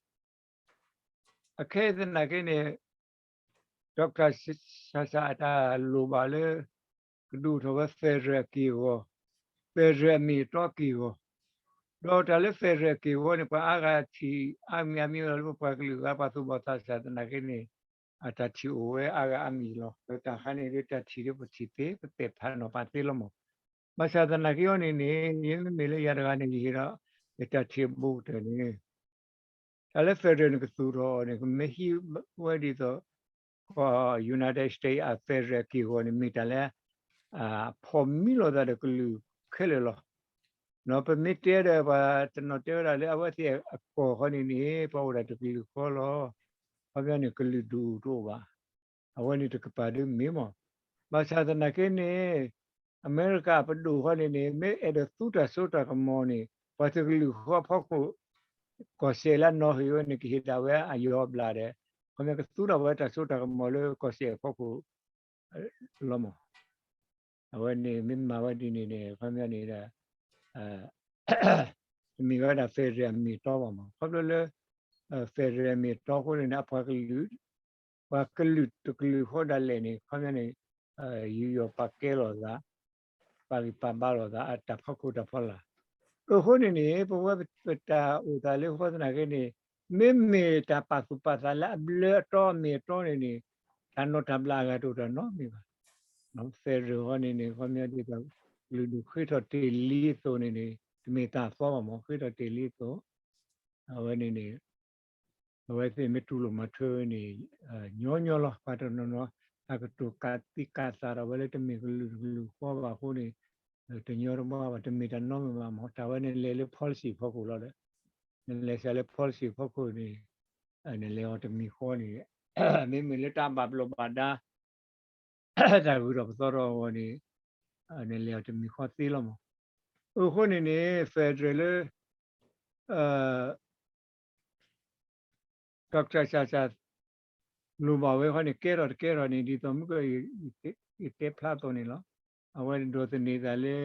အခဲအံၤသနာ်က့န့ၣ် ဒီကထၢၣ်ဆၣ်ဆၣ်အတၢ်လိၣ်ဘၣ်လၢ ကဒုးအိၣ်ထီၣ်ဝဲ federal အက့ၢ်အဂီၤ, federal အမ့ၢ်အတီက့ၢ်အဂီၤ, ဒီးတၢ်လၢ federal အက့ၢ်အဂီၤန့ၣ် ပှၤအါဂၤထံၣ်အါမံၤအါမံၤလီၤ. လၢပပှၤကလုာ်အဂၤ ပှၤသူၣ်ဘီၣ်သးစၢ်သနာ်က့န့ၣ် အတၢ်ထံၣ်အိၣ်ဝဲအါဂၤအါမံၤလီၤ. ဒီးတၢ်ခါန့ၣ်ဒီး တၢ်ထံၣ်ဒီးပထံၣ်သ့ ပပဲာ်ဖးနီၤဖးသ့လီၤမး. ဘၣ်ဆၣ်သနာ်က့အီၤန့ၣ်န့ၣ် ယမ့မ့ၢ်လၢယၤတဂၤန့ၣ် ယဟ့ၣ်ဒီး ယတၢ်ထံၣ်အဘူးကတၢၢ်န့ၣ် တၢ်လၢ federal န့ၣ် ကသူၣ်ထီၣ်အီၤန့ၣ် ကမ့ၢ်ဟံးဝဲဒ်သိး ကီၢ် United States အ federal အက့ၢ်အဂီၤန့ၣ် မ့ၢ်တၢ်လၢ အဖီၣ်မံလိာ်သးဒီးကလုာ်ခဲလၢာ်လီၤ. ပမ့ၢ်တဲဒီး ပှၤတနီၤတဲဝဲဒၣ်လၢ အဝဲသ့ၣ်အကီၢ်ဃီန့ၣ်န့ၣ် ပှၤအိၣ်ဒၣ်တကလုာ်ဃီလီၤ. ခီပညီန့ၣ် ကလုာ်ဒူၣ်တအိၣ်ဘၣ်. အဝဲန့ၣ်တကပၤဒုမ့ၢ်မး. ဘၣ်ဆၣ်သနာ်က့န့ၣ် အမဲရကၤအပဒိၣ်ဃီန့ၣ်န့ၣ် မ့ၢ်အဲၣ်ဒိးသူတၢ်စိတၢ်ကမီၤန့ၣ် ပှၤတကလုာ်ဃီအဖီခိၣ် ကီၢ်စဲၣ်လၢအနီၤဟ့ၣ်ဝဲန့ၣ် ကဟ့ၣ်ဒၣ်ဝဲအယီၤအဘျၣ်ဒီး ခီပညီကသူထီၣ်ဝဲတၢ်စိတၢ်ကမီၤလၢကီၢ်စဲၣ်အဖီခိၣ်လီၤမး. အဝဲန့ၣ်မ့ၢ်မၤဝဲဒ်န့ၣ်န့ၣ် ခီပညီန့ၣ်ဒီး တမ့ၢ်ဝဲဒၣ် federal အမ့ၢ်အတီဘၣ်မး. ခီဖျိလၢ federal အမ့ၢ်အတီအဃိန့ၣ်န့ၣ် အပှၤကလုာ် ပှၤကလုာ်တကလုာ်ဃီဒၣ်လဲာ်န့ၣ် ခီပညီန့ၣ် ယူးယီၣ်ပာ်ကဲလိာ်သး ပာ်ဂံၢ်ပာ်ဘါလိာ်သး အတၢ်ဖီခိၣ်တၢ်ဖီလာ်. အဃိန့ၣ်န့ၣ် ပဝဲပတၢ်အိၣ်သးလၢဃီသနာ်က့န့ၣ် မ့မ့ၢ်တၢ်ပာ်သူၣ်ပာ်သးလၢအဘျၢအတီအမ့ၢ်အတီန့ၣ်န့ၣ် တၢ်နိးတၢ်ဘျးအဂၤတအိၣ်တၢ်နီတမံၤဘၣ်. federal ဃီန့ၣ်န့ၣ် ခီပညီဒ်သိး ကလုာ်ဒူၣ်ဃ့ထီၣ်တ့ၢ်လံအသိးန့ၣ်န့ၣ် တမ့ၢ်တၢ်အသီဘၣ်မး ဃ့ထီၣ်တ့ၢ်လံအသိး အဝဲန့ၣ်န့ၣ် အဝဲသ့ၣ်မ့ၢ်တူၢ်လိာ်မၤထွဲဝဲန့ၣ် ညီညီလီၤ. ပှၤတနီၤနီၤ အကတိၤကးသံကးသးဒီးဝဲလၢတမ့ၢ်ကလုာ်တကလုာ်ဃီဘၣ်အဃိန့ၣ် တညီတဘၣ်ဘၣ် တမ့ၢ်တၢ်နီတမံၤဘၣ်မး. တၢ်ဝဲန့ၣ်လဲၤလၢ policy ဖီခိၣ်လီၤဒီး နလဲၤစးလၢ policy ဖီခိၣ်န့ၣ် နလဲၤအီၤတမံၤဃီန့ၣ် မ့မ့ၢ်လၢတၢ်ဘၣ်ဘျီးဘၣ်ဒါ တၢ်ဂုၤထီၣ်ပသီထီၣ်အဂီၢ်န့ၣ် နလဲၤအီၤတမံၤဃီသ့လီၤမး. အဃိန့ၣ်န့ၣ် federal လၢ ဒီကထၢၣ်ဆၣ်ဆၣ် လိၣ်ဘၣ်ဝဲဃီန့ၣ် ကဲထီၣ်တကဲထီၣ်န့ၣ် ဒ်သိးမုၢ်က ယတဲဖျါအသိးန့ၣ်လီၤ. အဝဲဒိးသန့ၤသးလၢ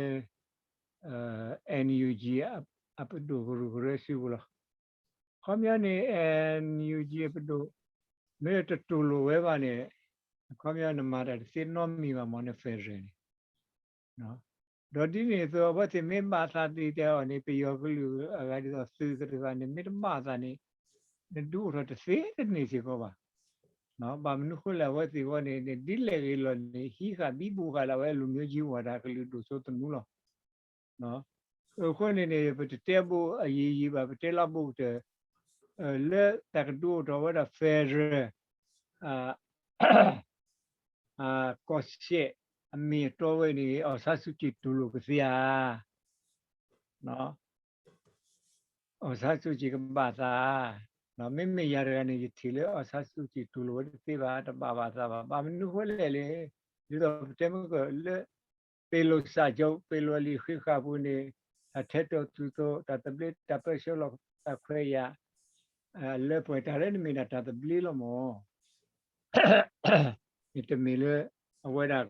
NUG အပဒိၣ်ကရူၢ်ကရၢစုပူၤလီၤ. ခီပညီန့ၣ် NUG အပဒိၣ် မ့ၢ်တတူၢ်လိာ်ဝဲဘၣ်န့ၣ် ခီပညီနမၤတၢ်တသ့နီတမံၤဘၣ်မး န federal န့ၣ် ဒီးဒ်န့ၣ်အသိး အဝဲသ့ၣ်မ့ၢ်ဘၣ်သးဒ်တဲအီၤန့ၣ် ပယီၤကလုာ်အဂၤဒ်သိးသုးသ့ၣ်တဖၣ်န့ၣ် မ့ၢ်တဘၣ်သးန့ၣ် နဒုးအိၣ်ထီၣ်တသ့တန့ၢ်စ့ၢ်ကီးဘၣ်. ဘၣ်မနုၤဃိလဲၣ် အဝဲသ့ၣ်အဂီၢ်န့ၣ် ဒ်လဲၣ်ဂ့ၤလီၤန့ၣ် ဟံးဃာ်ဘံဘူဃာ်လၢအဝဲလူမျိုးကြီးဝါဒ ကလုာ်ဒူၣ်စိသနူလီၤ. အဃိန့ၣ်န့ၣ် ပတတဲဘိအယံၤယံၤဘၣ် ပတဲလီၤဘိကတၢၢ် လၢတၢ်ကဒုးအိၣ်ထီၣ်ဝဲဒၣ် federal ကီၢ်စဲၣ်အမ့ၢ်အတီဝဲန့ၣ် အောင်ဆန်းစုကြည်တူၢ်လိာ်ကသ့ဧါ. အောင်ဆန်းစုကြည်ကဘၣ်သး, မ့မ့ၢ်ယၤတဂၤန့ၣ် ယထံၣ်လၢ အောင်ဆန်းစုကြည်တူၢ်လိာ်ဝဲတသ့ဘၣ်, တဘၣ်ဘၣ်သးဘၣ်. ဘၣ်မနုၤဃိလဲၣ်လဲၣ်, ဒ်သိးပတဲမုၢ်ကၢၢ်လၢ ပ့ၤလိာ်စၢ်ကၠိ ပ့ၤလိာ်အလံာ်ဃံးဃာ်ပူၤန့ၣ် တၢ်ထဲသိးတုၤသိး တၢ်သဘျ့တၢ်ပၢဆှၢလီၤသးခွဲးယာ် လၢပှဲၤတၢ်လၢနမ့ၢ်ဒၣ်တၢ်သဘျ့လီၤမး. တမ့ၢ်လၢအဝဲဒၣ်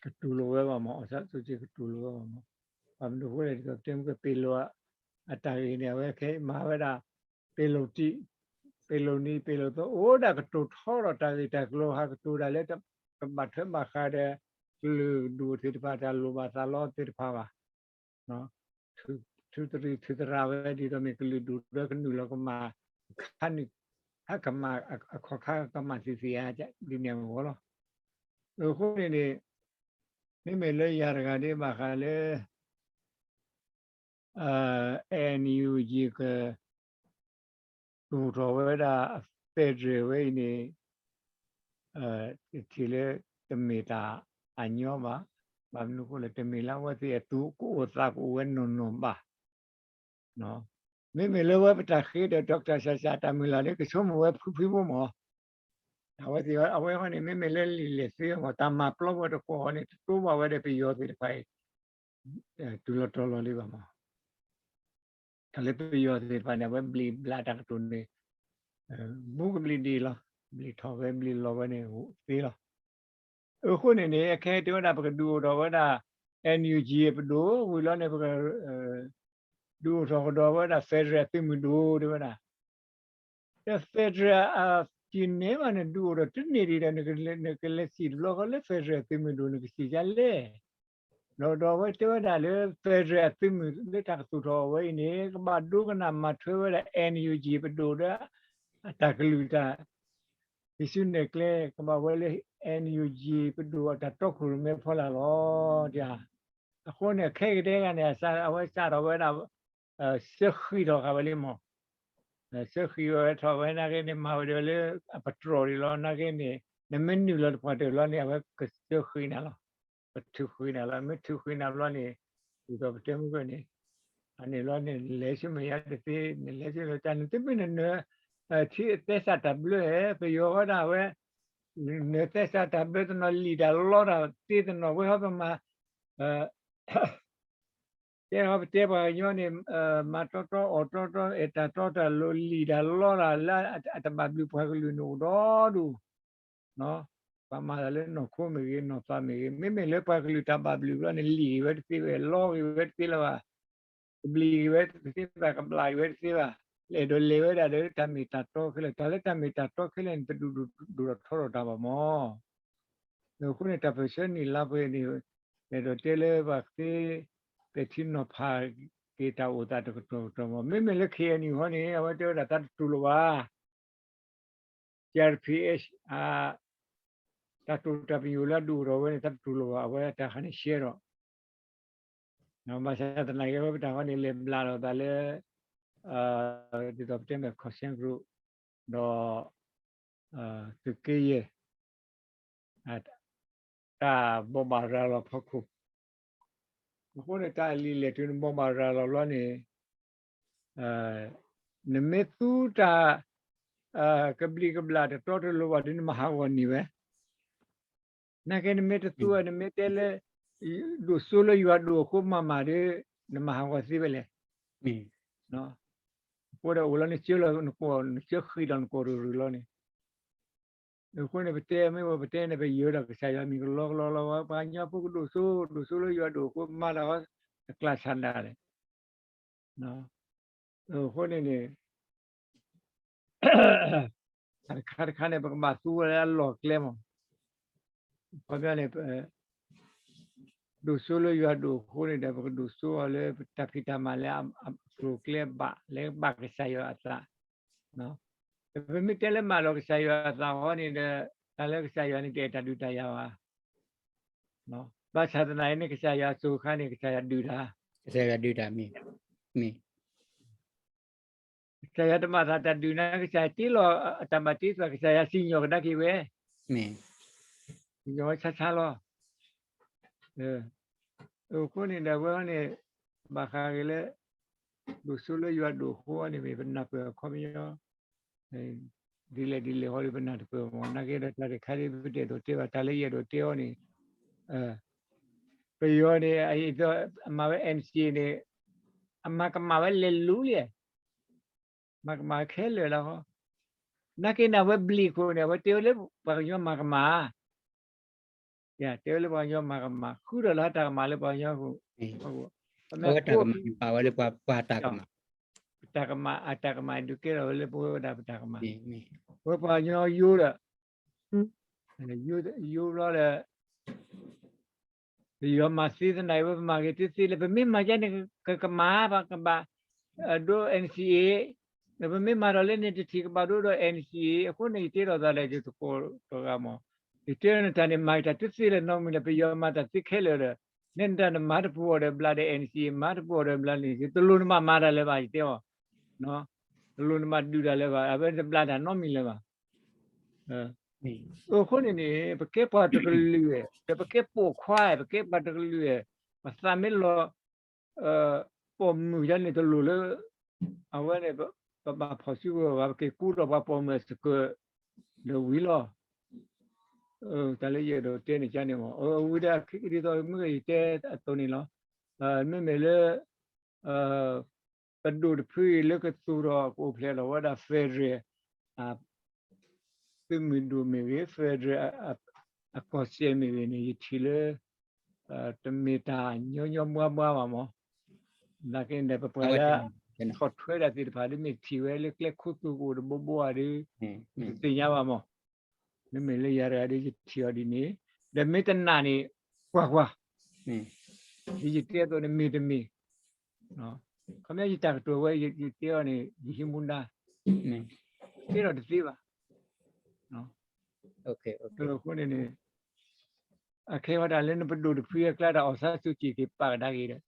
ကတူၢ်လိာ်ဝဲဘၣ်မး, အောင်ဆန်းစုကြည်ကတူၢ်လိာ်ဝဲဘၣ်မး. ဘၣ်မနုၤအဃိလဲၣ် ဒ်သိးပတဲမုၢ်ကၢၢ် ပ့ၤလိာ်အတၢ်ဂ့ၢ်န့ၣ် အဝဲခဲအံၤမၤဝဲဒၣ် ပ့ၤလိာ်တံၢ်, ပ့ၤလိာ်နံၤ ပ့ၤလိာ်သီ အိၣ်ဒၣ်ကတိၤထီဒီးတၢ်ဂ့ၢ်တၢ်ကျိၤ ဟးကတိၤဒၣ်လၢ ကဘၣ်ထွဲဘၣ်ဃးဒီး ကလုာ်ဒူၣ်သ့ၣ်တဖၣ် တၢ်လိၣ်ဘၣ်သးလီသ့ၣ်တဖၣ်ဘၣ်. ထုးတရံးထုးသရၣ်ဝဲ ဒ်သိးမ့ၢ်ကလုာ်ဒူၣ်ဒီးကနုာ်လီၤကမၣ် ခါနုာ် အခီၣ်ခါကမၣ်သ့ၣ်သ့ၣ် ဒ်န့ၣ်အဂီၢ်လီၤ. အဃိန့ၣ်န့ၣ် မ့မ့ၢ်လၢယၤတဂၤဒ်ဘၣ်ဃးလၢ NUG က သူၣ်ထီၣ်ဝဲဒၣ် federal ဝဲအံၤန့ၣ် ယထံၣ်လၢတမ့ၢ်တၢ်အညီဘၣ်. ဘၣ်မနုၤအဃိလဲၣ် တမ့ၢ်လၢအဝဲသ့ၣ်အသူကအိၣ်သးကအိၣ်ဝဲနီၢ်နီၢ်ဘၣ်. မ့မ့ၢ်လၢဝဲပတၢ်ဃ့ဒီး ဒီကထၢၣ်ဆၣ်ဆၣ်တၢ်မုၢ်လၢ်န့ၣ် ကဆိကမိၣ်ဝဲဖုဖုဖိမး. အဝဲသ့ၣ်အဝဲဃီန့ၣ် မ့မ့ၢ်လၢလံာ်လဲၢ်သ့မး တၢ်မၤပျီဝဲတကွီၢ်ဃီန့ၣ် တတိဘၣ်ဝဲဒီးပယီၤသ့ၣ်တဖၣ်အံၤ တုၤလီၤတီၤလီၤလံဘၣ်မး. တၢ်လၢပယီၤသ့ၣ်တဖၣ်န့ၣ် အဝဲဘျံးဘျးတၢ်ကတိၤန့ၣ် ဘူးကဘျံးဒ်လီၤ. ဘျံးထီၣ်ဝဲဘျံးလီၤဝဲန့ၣ်သ့လီၤ. အဃိန့ၣ်န့ၣ် အခဲအံၤတဲဝဲဒၣ် ပကဒုးအိၣ်ထီၣ်ဝဲဒၣ် NUG ပဒိၣ်ဝံၤလီၤန့ၣ် ပက ဒုးအိၣ်ထီၣ်ကဒီးဝဲဒၣ် federal အသုးမုၢ်ဒိၣ်တဲဝဲဒၣ်, ဒီး federal အ ပြည်နယ် ဘၣ်န့ၣ် ဒုးအိၣ်ထီၣ်တန့ၢ်ဒံးဒီး နကလဲၤစံၣ်တဘျီဃီလၢ federal အသုးမုၢ်ဒိၣ် နကစံၣ်ဒ်လဲၣ်. ဒီးဒီးအဝဲတဲဝဲဒၣ်လၢ federal အသုးမုၢ်လၢတၢ်ကသူၣ်ထီၣ်အဝဲအံၤန့ၣ် ကဘၣ်ဒိကနၣ်မၤထွဲဝဲဒၣ် NUG ပဒိၣ်ဒီး အတၢ်ကလုၢ်တၢ် ဟံးစုနဲၣ်ကျဲ ကဘၣ်ဝဲလၢ NUG ပဒိၣ်အတၢ်တီခိၣ်ရိၣ်မဲဖီလာ်လီၤ. အဃိန့ၣ် ခဲကဒဲဂၤန့ၣ် အဝဲစးထီၣ်ဝဲဒၣ် စၢဃံးထီၣ်ဃာ်ဝဲလံမး, စၢဃံးဝဲထီၣ်ဝဲနာ်က့န့ၣ် မၤဝဲဒီးလၢအပတြီၢ်ဒံးလီၤ. နာ်က့န့ၣ် နမ့ၢ်နုာ်လီၤတပှၢ်တၢၢ်လီၤန့ၣ် အဝဲကစၢဃံးနၤလီၤ. မ့ၢ်ထုးဃံးနၤဘျီန့ၣ် ဒ်သိးပတဲမုၢ်ကၢၢ်န့ၣ် အန့ၣ်လီၤန့ၣ် နလဲၤဆူမဲာ်ညါတသ့, နလဲၤဆူမဲာ်ညါတသ့ နတမ့ၢ်နနၢၤ ထံသဲစးတၢ်ဘျၢဧါ, ပယီၤဝဲဒၣ်ဝဲ နနၢၤသဲစးတၢ်ဘျၢတနီၤ လံာ်တၢ်လီတၢ်သ့တနီၤ ဝဲဟီပမၤ တဲဟီပတဲပှၤကညီန့ၣ် မၤတီတီအီၣ်တီတီ အဲၣ်တၢ်တီတၢ်လိၤ လံာ်တၢ်လီတၢ်လၢအတဘၣ်ဘျုးပှၤကလုာ်န့ၣ်အိၣ်ဒီဒူၣ်, ပှၤမၤတၢ်လၢနီၢ်ခိမ့ၢ်ဂ့ၤ နီၢ်သးမ့ၢ်ဂ့ၤ မ့မ့ၢ်လၢပှၤကလုာ်တၢ်ဘၣ်ဘျုးဘျီန့ၣ် လံာ်ဂ့ၤဝဲတသ့ဘၣ်, လီဂ့ၤဝဲတသ့လၢၤဘၣ်, ကဘျံးဂ့ၤဝဲတသ့ဘၣ်, ကဘျးဂ့ၤဝဲတသ့ဘၣ်, လဲၤဒီးလဲၤဝဲဒၣ်ဒီးတၢ်မ့ၢ်တၢ်တီခဲလၢာ်, တၢ်လၢတၢ်မ့ၢ်တၢ်တီခဲလၢာ်န့ၣ် တဒူၣ်ဒိၣ်ထီထီၣ်တၢ်ဘၣ်မး. အဃိန့ၣ် တၢ်ပၢၢ်ဆၢနံၣ်လါပှဲၤန့ၣ် အဲၣ်ဒိးတဲလၢပှၤသ့ ပဲာ်ထံနီၤဖးက့ၤတၢ်အိၣ်သးတကတီၢ်ကတီၢ်မး. မ့မ့ၢ်လၢ K N U ဟီန့ၣ် အဝဲတဲဝဲဒၣ်သးတတူၢ်လိာ်ဘၣ်, C R P H အ တၢ်တိာ်တၢ်ပညိၣ်လၢအဒုးအိၣ်ထီၣ်ဝဲန့ၣ် သးတတူၢ်လိာ်ဘၣ်, အဝဲတၢ်ခါန့ၣ်ရှဲဒီး ဘၣ်ဆၣ်သနာ်က့ အဝဲပတၢ်ဃီန့ၣ် လဲၤဘျးလီၤသးလၢ ဒ်သိးပတဲမ့ၢ် Conscience Group ဒီး သုးက့ယဲၢ် တၢ်ဘိးဘၣ်ရၤလီၤဖီခိၣ်. အဃိန့ၣ် တၢ်အလံာ်လဲၢ်တုၤနဘိးဘၣ်ရၤလီၤဘျီန့ၣ် နမ့ၢ်သူတၢ် ကဘျံးကဘျၣ်တတီတလိၤဘၣ်ဒီး နမၤဟးဂီၤန့ၢ်ဝဲ နာ်က့နမ့ၢ်တသူဝဲ နမ့ၢ်တဲလၢ ဒိၣ်စိလၢယွၤဒိၣ်အဃိမၤမၤဒီး နမၤဟးဂီၤသ့ဝဲလဲၣ်. အဃိဒီးအိၣ်လီၤနစၢလီၤနကိး နစၢဃံးဒီးနကိးရုၢ်ရုၢ်လီၤန့ၣ်. အဃိန့ၣ် ပတဲမ့ၢ်ဝဲ ပတဲန့ၣ် ပယၢၤဒီးကစၢ်ယွၤမံၤကလီကလီလီၤဝဲ ပှၤကညီဖိကဒိၣ်စိ ဒိၣ်စိလၢယွၤဒိၣ်အဃိမၤတၢ်ဝဲ တကျါဆန္ဒလဲၣ်. အဃိန့ၣ်န့ၣ် တခါတခါန့ၣ် ပကဘၣ်သူဝဲလၢအလီၢ်ကျဲမး. ခီပညီန့ၣ် ဒိၣ်စိလၢယွၤဒိၣ်အဃိန့ၣ်ဒီး ပကဒိၣ်စိအီၤလၢပတၢ်ဖံးတၢ်မၤလၢအကျိၤအကျဲဘၣ် လၢဘၣ်ကစၢ်ယွၤအသး. ပမ့ၢ်တဲလၢမၤလီၤကစၢ်ယွၤအသးဃီန့ၣ်ဒီး တၢ်လၢကစၢ်ယွၤန့ၣ် တအဲၣ်တၢ်ဒုးတၢ်ယၤဘၣ်. ဘၣ်ဆၣ်သနာ်က့န့ၣ် ကစၢ်ယွၤအစိၤအခါန့ၣ် ကစၢ်ယွၤဒုးတၢ် ကစၢ်ယွၤဒုးတၢ်မ့ၢ် မ့ၢ် ကစၢ်ယွၤတမၤသးတၢ်ဒုးနၤ ကစၢ်ယွၤတ့လီၤအတၢ်ဘၣ်တ့သး ကစၢ်ယွၤစံၣ်ညီၣ်ကဒါက့ၤဝဲ မ့ၢ် စံၣ်ညီၣ်ဝဲဆါဆါလီၤ. အဃိန့ၣ်ဒီး အဝဲန့ၣ် ဘၣ်ဃးက့ၤလၢ ဒိၣ်စိလၢယွၤဒိၣ်အဃိန့ၣ် မ့ၢ်ပနၢ်ပၢၢ်အခီပညီ ဒ်လဲၣ်ဒ်လဲၣ်ဃီဒီး ပနၢ်တပၢၢ်မး နာ်က့ဒီး တၢ်တခါဒ်ပတဲဒိးတဲဘၣ် တၢ်လၢယအဲၣ်ဒိးတဲအီၤန့ၣ် ပယီၤန့ၣ် အမၤဝဲ N C A န့ၣ် အမၤကမၣ်ဝဲလဲၤလူၤလံ မၤကမၣ်ခဲလၢာ်လီၤ. နာ်က့န့ၣ် အဝဲဘျံးခိၣ်န့ၣ် အဝဲတဲဝဲလၢပှၤကညီမၤကမၣ် တဲဝဲလၢပှၤကညီမၤကမၣ် ဃုထီၣ်လၢတၢ်ကမၣ်လၢပှၤကညီအဃိ အဝဲတၢ်ကမၣ်န့ၣ် ပာ်ဝဲလၢပှၤတၢ်ကမၣ် ပတၢ်ကမၣ် အတၢ်ကမၣ်ဒုးကဲထီၣ်ဝဲလၢပဝဲဒၣ်ပတၢ်ကမၣ် ပဝဲပှၤကညီယိဒီး ယိဘျီဒီး ပယီၤမၤသ့သနာ်က့ ပမၤဂ့ၤတသ့လၢၤ ပမ့ၢ်မၤဒ်န့ၣ် ကကမၣ်ဘၣ် ကဘၣ်ဒိ N C A ပမ့ၢ်မၤဒီးလၢန့ၣ်တထံၣ် ကဘၣ်ဒိဒီး N C A အဃိန့ၣ် ယတဲထီၣ်သးဒီး ယသကိးတဂၤမး ယတဲနတၢ်န့ၣ် မၤက့ၤတၢ်တသ့လၢၤနီတမံၤလၢၤ ပယီၤမၤတၢ်သ့ခဲလၢာ်ဒီး နဲနတၢ်နမၤတပူၤအီၤဒီးဘျါဒီး N C A မၤတပူၤအီၤဒီးဘျါန့ၣ် တလိၣ်နဘၣ်မၤတၢ်လၢၤဘၣ် ယတဲအီၤ တလိၣ်နဘၣ်ဒုးတၢ်လၢၤဘၣ် အဝဲတဘျါတၢ်နီတမံၤလၢၤဘၣ် အဃိန့ၣ်န့ၣ် ပကဲပှၤတကလုာ် ဒီးပကဲပိာ်ခွါ ပကဲပှၤတကလုာ် ပသးမ့ၢ်လီၤ ပိာ်မုၣ်ဒ်န့ၣ်တလိၣ်လၢ အဝဲန့ၣ် ပဘၣ်ဖီၣ်စုကဝဲၤဘၣ် ပက့ၤကူဒီးပှၤပိာ်မုၣ်အသကိး ဒီးဝံၤလီၤ တၢ်လၢယအဲၣ်ဒိးတဲန့ၣ်ကန့ၣ်မး အဝံၤဒီးဒ်သိးမုၢ်ဂ့ၤယတဲအသိးန့ၣ်လီၤ မ့မ့ၢ်လၢ ပဒိၣ်တဖုအံၤလၢကသူၣ်ထီၣ်ကအိၣ်ဖျဲၣ်လီၤဝဲဒၣ် federal သုးမုၢ်ဒိၣ်မ့ၢ်ဂ့ၤ federal အကီၢ်စဲၣ်မ့ၢ်ဂ့ၤန့ၣ် ယထံၣ်လၢ တမ့ၢ်တၢ်ညီညီမွှဲမွှဲဘၣ်မး, နာ်က့န့ၣ်ဒီး ပပှၤလၢ ဆီၣ်ထွဲတၢ်သ့ၣ်တဖၣ် ဒ်မ့ၢ်ထံၣ်ဝဲလၢကျဲခိၣ်သူကအိၣ်တဘိဘိဧါဒီး တသ့ၣ်ညါဘၣ်မး. မ့မ့ၢ်လၢယၤတဂၤဒီး ယထံၣ်အီၤဒ်န့ၣ်, ဒီးမ့ၢ်တနာ်န့ၣ် ကွၢ်ကွၢ်, ဒ်ယတဲအသိးန့ၣ် မ့ၢ်တမ့ၢ်, ခီပညီယတၢ်ကတိၤဝဲ ယတဲအီၤန့ၣ် ယဟံးမူဒါ, တဲဒီးတသ့ဘၣ်. အဃိန့ၣ်န့ၣ် အခဲအံၤတၢ်လၢနပဒိၣ်တဖုအကျါ တၢ်အောင်ဆန်းစုကြည်က့ၤပာ်ကဒါက့ၤဒီး, ဒီး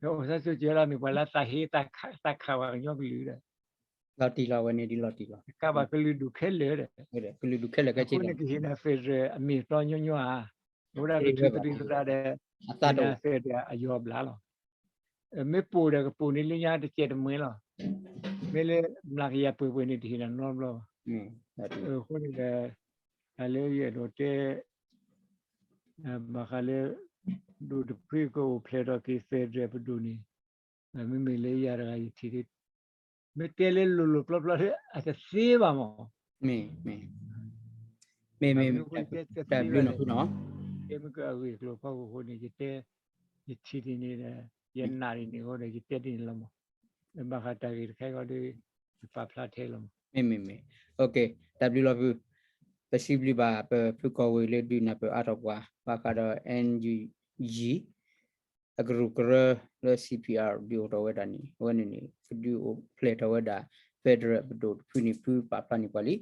အောင်ဆန်းစုကြည်လီၤ မ့ၢ်ပှၤလၢသးဟ့ သးခးပှၤကညီကလုာ်ဒီး, လီၤတံၢ်လီၤဝဲန့ၣ်ဒ်လီၤတံၢ်လီၤ, ကဘၣ်ကလုာ်ဒူၣ်ခဲလၢာ်ဒီး, ကလုာ်ဒူၣ်ခဲလၢာ်ခဲဆ့ဒီး, အဃိန့ၣ်ကဟ့ၣ်နၤ federal အမ့ၢ်အတီညီညီဧါ, အဝဲဒၣ်ကထုးသရံးသရၣ်ဒီး ဟ့ၣ်နၤ federal အယီၤဘျါလီၤ. မ့ၢ်ပိာ်ဒီးကပိာ်န့ၣ် လၢညါတစဲးတမှဲလီၤ. မ့ၢ်လၢမျးကယၤပှဲၤပှဲၤန့ၣ် တဟ့ၣ်နၤနီတဘျီဘၣ်. အဃိန့ၣ်ဒီး တၢ်လၢယအဲၣ်ဒိးတဲ ဘၣ်ဃးလၢ ဒိၣ်တဖုကအိၣ်ဖျဲၣ်ထီၣ်က့ၤ federal ပဒိၣ်န့ၣ်, မ့မ့ၢ်လၢယၤတဂၤယထံၣ်, မ့ၢ်တဲလၢလိၤလိၤပျီပျီလၢအတသ့ဘၣ်မး, မ့မ့ၢ် တၢ်ဘျုးနီၤဖုနီၤ, တဲမ့ၢ်ကအဂ့ၢ်အကျိၤဖီခိၣ်အဃိန့ၣ် ယတဲ, ယထံၣ်ဒ်န့ၣ်ဒီး ယနာ်ဒ်န့ၣ်အဃိဒီး ယတဲဒ်န့ၣ်လီၤမး. ဘၣ်ဃးတၢ်ဂ့ၢ်တခါအံၤဒီး ယပာ်ဖျါထဲလီၤမး. မ့မ့ၢ်မ့ၢ်, တၢ်ဘျုးလီၤဖု, ပစံးဘျုးဘၣ်ပဖုကီၢ်ဝ့ၢ်လၢဒုးနၢ်ပၢၢ်အါထီၣ်ပှၤ ဘၣ်ဃးဒီး NUG အကရူၢ်ကရၢလၢ CPR ဒုးအိၣ်ထီၣ်ဝဲဒၣ်န့ၣ် အဝဲန့ၣ်န့ၣ် ကဒုးအိၣ်ဖျဲၣ်ထီၣ်ဝဲဒၣ် federal ပဒိၣ်တဖုန့ၣ် ဖုပာ်ဖျါန့ၢ်ပှၤလံ.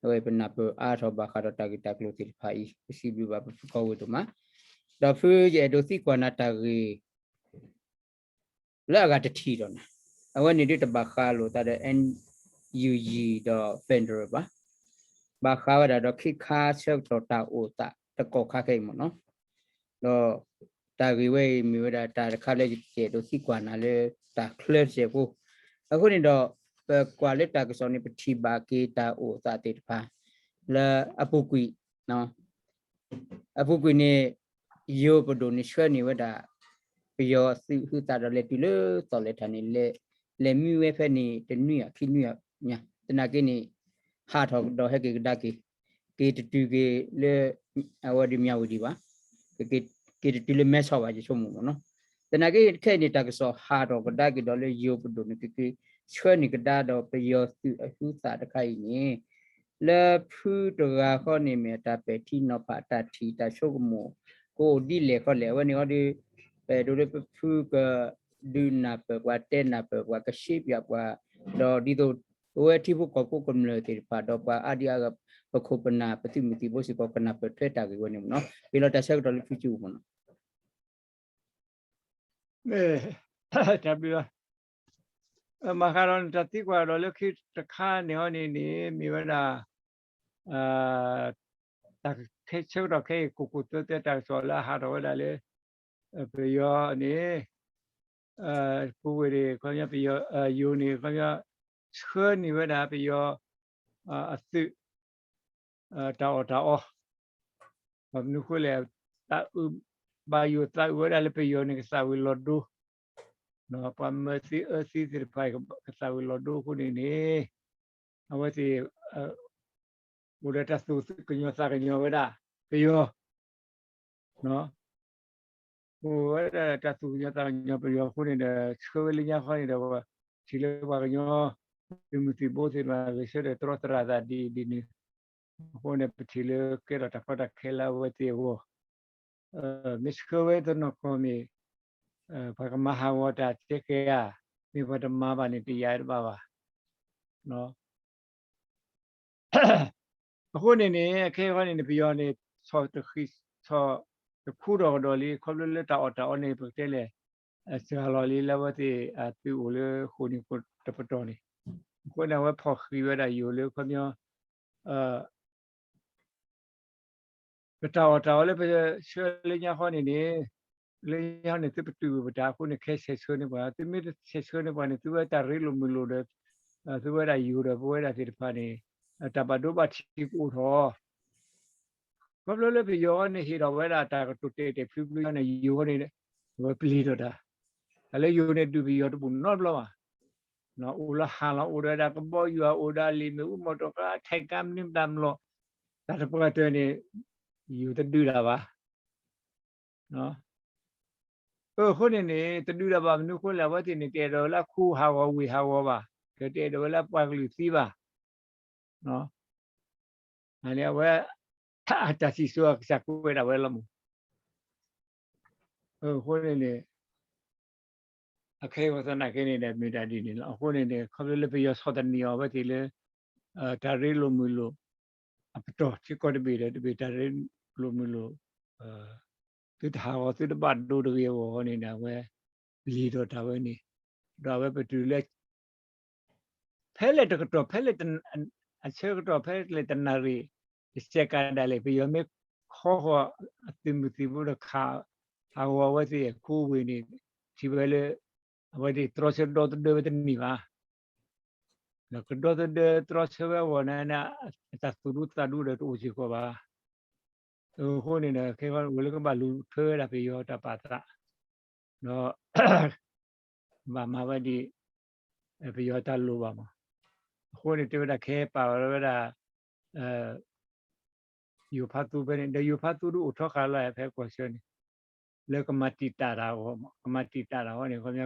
အဝဲပနၢ်ပၢၢ်အါထီၣ်ဘၣ်ဃးဒီးတၢ်ဂ့ၢ်တၢ်ကျိၤသ့ၣ်တဖၣ်အံၤ ပစံးဘျုးဘၣ်ပဖုကီၢ်ဝ့ၢ်ဒိၣ်မး, ဒီးဖုယအဲၣ်ဒိးသံကွၢ်နၤတၢ်ဂ့ၢ် လၢအဂၤတထံၣ်ဒီးနၤ, အဝဲန့ၣ်ဒ်တဘၣ်ဃးလိာ်သးဒီး NUG ဒီး federal ဘၣ်, ဘၣ်ဃးဝဲဒၣ်ဒီးခ့ခါဆၢကတီၢ်တၢ်အိၣ်သးတကီၢ်ခါခဲအံၤမ့ၢ်နီၤ, ဒီးတၢ်ဂ့ၢ်ဝဲအံၤမ့ၢ်ဝဲဒၣ်တၢ်တခါလၢယအဲၣ်ဒိးသံကွၢ်နၤလၢတၢ်ချၢတစဲးဖိ, အဃိန့ၣ်ဒီး ပကွၢ်လၢတၢ်ကစီၣ်န့ၣ် ပထံၣ်ဘၣ်က့ၤတၢ်အိၣ်သးသ့ၣ်တဖၣ် လၢအပူၤကွံာ် အပူၤကွံာ်န့ၣ် ယိၤပဒိၣ်န့ၣ်ဆှၢန့ၢ်ဝဲဒၣ် ပယီၤသုးဟုသးဒီးလဲၤတုၤလၢသီၣ်လဲၤထၣ်န့ၣ် လဲၤမံဝဲဖဲန့ၣ်တနွံဧါခံနွံဧါညါ, သနာ်က့န့ၣ် ဟးထီၣ်ကဒီးဟဲက့ၤကဒါက့ၤ, က့ၤတတုၤက့ၤလၢ အဝဲဒၣ်မၠးဝတံၤဘၣ်, က့ၤတတုၤလၢမဲဆီးဘၣ် ယဆိကမိၣ်မ့ၢ်နီၤ. သနာ်က့ခဲအံၤန့ၣ် တၢ်ကစီၣ်ဟးထီၣ်ကဒါက့ၤဒီးလၢယိၤပဒိၣ်န့ၣ် ကက့ၤဆှၢန့ၢ်ကဒါဒီးပယီၤသုးအဟုသးတခါအံၤန့ၣ် လၢဖုတဂၤဃီန့ၣ်မ့ၢ် တၢ်ပဲာ်ထံနီၤဖး တၢ်ထံၣ်တၢ်ဆိကမိၣ် ကအိၣ်ဒ်လဲၣ်ဃီလဲၣ်. အဝဲန့ၣ်ဃီဒီး ပအဲၣ်ဒိးလၢပဖုကဒုးနၢ်ပၢၢ်ပှၤ တဲနၢ်ပၢၢ်ပှၤ ကရှင်းပြပှၤ, ဒီးဒ်သိး ပဝဲထံဖိကီၢ်ဖိကမျၢၢ်သ့ၣ်တဖၣ် ဒီးပှၤအါဒံအါဂၤ ပခိၣ်ပနၢ် ပသုးမုၢ်သံၣ်ဘိစ့ၢ်ကီး ကနၢ်ပၢၢ်ထွဲတၢ်ဂ့ၢ်ဝဲန့ၣ်မ့ၢ်နီၤ. ပလီၤတၢ်ဆၢကတီၢ်လၢဖုကၠူမ့ၢ်နီၤ. တၢ်ဘျုးလီၤ. မၤဃးဒီးနတၢ်သံကွၢ်ဒီးလၢခံတခါန့ၣ်ဟီန့ၣ်န့ၣ် မ့ၢ်ဝဲဒၣ် တၢ်ဆၢကတီၢ်ခဲအံၤ ကိၢ်ကိၢ်သၢသၢ တၢ်ကစီၣ်လၢအဟးထီၣ်ဝဲဒၣ်လၢ ပယီၤန့ၣ် ပူၤကွံာ်န့ၣ် ခီပညီ ပယီၤ ယိၤန့ၣ် ခီပညီ ဆှၢန့ၢ်ဝဲဒၣ်ပယီၤ အသုး တၢ်အီၣ်တၢ်အီ ဘၣ်မနုၤဃိလဲၣ် သးအုး ဘၣ်ယိၣ်သးအုးဝဲဒၣ်လၢပယီၤန့ၣ် ကသးဝံၤလီၤဒိ ပှၤမၢသံအၢသံသ့ၣ်တဖၣ် ကသးဝံၤလီၤဒိအဃိန့ၣ်န့ၣ် အဝဲသ့ၣ် အိၣ်ဒီးတၢ်သူၣ်ကညီၤသးကညီၤဝဲဒၣ် ပယီၤ အိၣ်ဝဲဒၣ်တၢ်သူၣ်ကညီၤသးကညီၤပယီၤအဃိန့ၣ်ဒီး ဆှၢဝဲလၢညါခီန့ၣ်ဒီး ပထံၣ်လၢပှၤကညီ သုးမုၢ်သံၣ်ဘိသ့ၣ်တဖၣ် ဂဲၤဆၢထၢၣ်တြီသရၣ်သးဒ်အံၤဒ်န့ၣ် အဃိန့ၣ် ပထံၣ်လၢကဲထီၣ်တၢ်ကီတၢ်ခဲလၢအဝဲသ့ၣ်အဂီၢ် မ့ၢ်ဆှၢဝဲတနီၢ်ကီၢ်မ့ၢ် ပှၤကမၤဟးဂီၤတၢ်တဲကဲဧါ, မ့ၢ်ပှၤတမၤဘၣ်န့ၣ် တယာ်တဘၣ်ဘၣ်. အဃိန့ၣ်န့ၣ် အခဲအံၤဃီန့ၣ်န့ၣ် ပယီၤန့ၣ် ဆီၣ်တဃံ ဆီၣ်တခူထီၣ်ကဒီးလံ ခီဖျိလၢတၢ်အီၣ်တၢ်အီန့ၣ် ပကတဲလဲၣ် စှၤလီၤလံလၢအဝဲသ့ၣ်အသုးအိၣ်လၢဃိာ်နံၤဃိာ်တပတီၢ်န့ၣ် အဃိန့ၣ် အဝဲဖီၣ်ဃံးဝဲဒၣ်ယိၤလၢခီပညီ ပတၢ်အီၣ်တၢ်အီလၢပဆှၢလၢညါဃီန့ၣ်န့ၣ် လၢညါဃီန့ၣ် သုပတုာ်ပတၢ်အဃိန့ၣ် ခဲဆဲးဆှၢန့ၢ်ပှၤ သုမ့ၢ်တဆဲးဆှၢန့ၢ်ပှၤန့ၣ် သုဝဲတၢ်ရ့လိာ်မုာ်လိာ်ဒီး သုဝဲဒၣ်ယိၤဒီးပဝဲဒၣ်သ့ၣ်တဖၣ်န့ၣ် တၢ်ဘၣ်ဒိဘၣ်ထံးကအိၣ်ထီၣ် ခီဖျိလၢပယီၤဃီန့ၣ် ဟ့ၣ်ထီၣ်ဝဲဒၣ်တၢ်ကတိၤတဲာ်တဲာ်ဖျုးဖျုးန့ၣ် ယိၤဃီန့ၣ် အဝဲပျံၤထီၣ်တၢ် တၢ်လၢယိၤန့ၣ်ဒုးပယီၤတဘူၣ်နီတဘျီဘၣ်. အိၣ်လၢဟးလီၤအိၣ်ဒီးဒၣ်ကဘီယူၤ အိၣ်ဒီးလံာ်မ့ၣ်အူ မီၣ်တီၣ်ကါ ထဲးကါ မနုၤမတၤမလီၤ တၢ်တပှၢ်တၢၢ်န့ၣ် ယိၤတဒုးတၢ်ဘၣ်. အဃိန့ၣ်န့ၣ် တဒုးတၢ်ဘၣ်မနုၤအဃိလဲၣ်, အဝဲသ့ၣ်န့ၣ် တအဲၣ်ဒိးဝဲလၢခူဟးဂီၤဝ့ၢ်ဟးဂီၤဘၣ်, ဒီးတအဲၣ်ဒိးဝဲလၢပှၤကလုာ်သံဘၣ်. အဝဲ အတၢ်စံၣ်စိၤအကစၢ်ကွဲးဒၣ်ဝဲလီၤမး. အဃိန့ၣ်န့ၣ် အခဲအံၤသနာ်က့န့ၣ်ဒီး မ့ၢ်တၢ်ဒ်န့ၣ်လီၤ. အဃိန့ၣ်န့ၣ် ခီဖျိလၢပယီၤဆီၣ်သနံးအီၤအဝဲသ့ၣ်လၢ တၢ်ရ့လိာ်မုာ်လိာ် အပတီၢ်စ့ၢ်ကီးတဘ့ၣ်ဒီး တဘ့ၣ်တၢ်ရ့လိာ်မုာ်လိာ် သုတဟးဂီၤ သုတဘၣ်ဒိတဂ့ၤအဂီၢ်န့ၣ်ဒီး အဝဲ ပလံၤဒီးတၢ်ဝဲန့ၣ် ဒီးအဝဲပတုၤလၢ ဖဲလဲၣ်တကတီၢ် ဖဲလဲၣ် အဆၢကတီၢ် ဖဲလဲၣ်တနၣ်ရံၣ် တစဲးကးဒၣ်လဲာ် ပယီၤမ့ၢ်ခီဃီၤအသုးမုၢ်သံၣ်ဘိဒီးခး ဟးဂီၤအဝဲသ့ၣ်အခိအဝ့ၢ်န့ၣ် ထံၣ်ဝဲလၢ အဝဲသ့ၣ်တြီဆၢဒီသဒၢဝဲတန့ၢ်ဘၣ်. ဒီးကဒီသဒၢတြီဆၢဝဲအဂီၢ်န့ၣ် အတၢ်သူၣ်ဒူသးဒူဒီးတအိၣ်စ့ၢ်ကီးဘၣ်. အဃိန့ၣ်ဒီး ခဲအံၤဝဲလၢကဘၣ်လူၤထွဲဝဲဒၣ်ပယီၤတၢ်ပာ်သး ဒီး ဘၣ်မၤဝဲဒ် ပယီၤတၢ်လိၣ်ဘၣ်မး. အဃိန့ၣ် တဲဝဲဒၣ်ခဲပာ်ဝဲဒၣ် ယိၤဖးသူဖဲန့ၣ် ဒီးယိၤဖးသူဒုးအိၣ်ထီဃာ်လီၤဖဲကီၢ်ဆၢန့ၣ် လၢကမၤတံာ်တာ်တၢ်အဂီၢ်မး ကမၤတံာ်တာ်တၢ်အဂီၢ်န့ၣ် ခီပညီ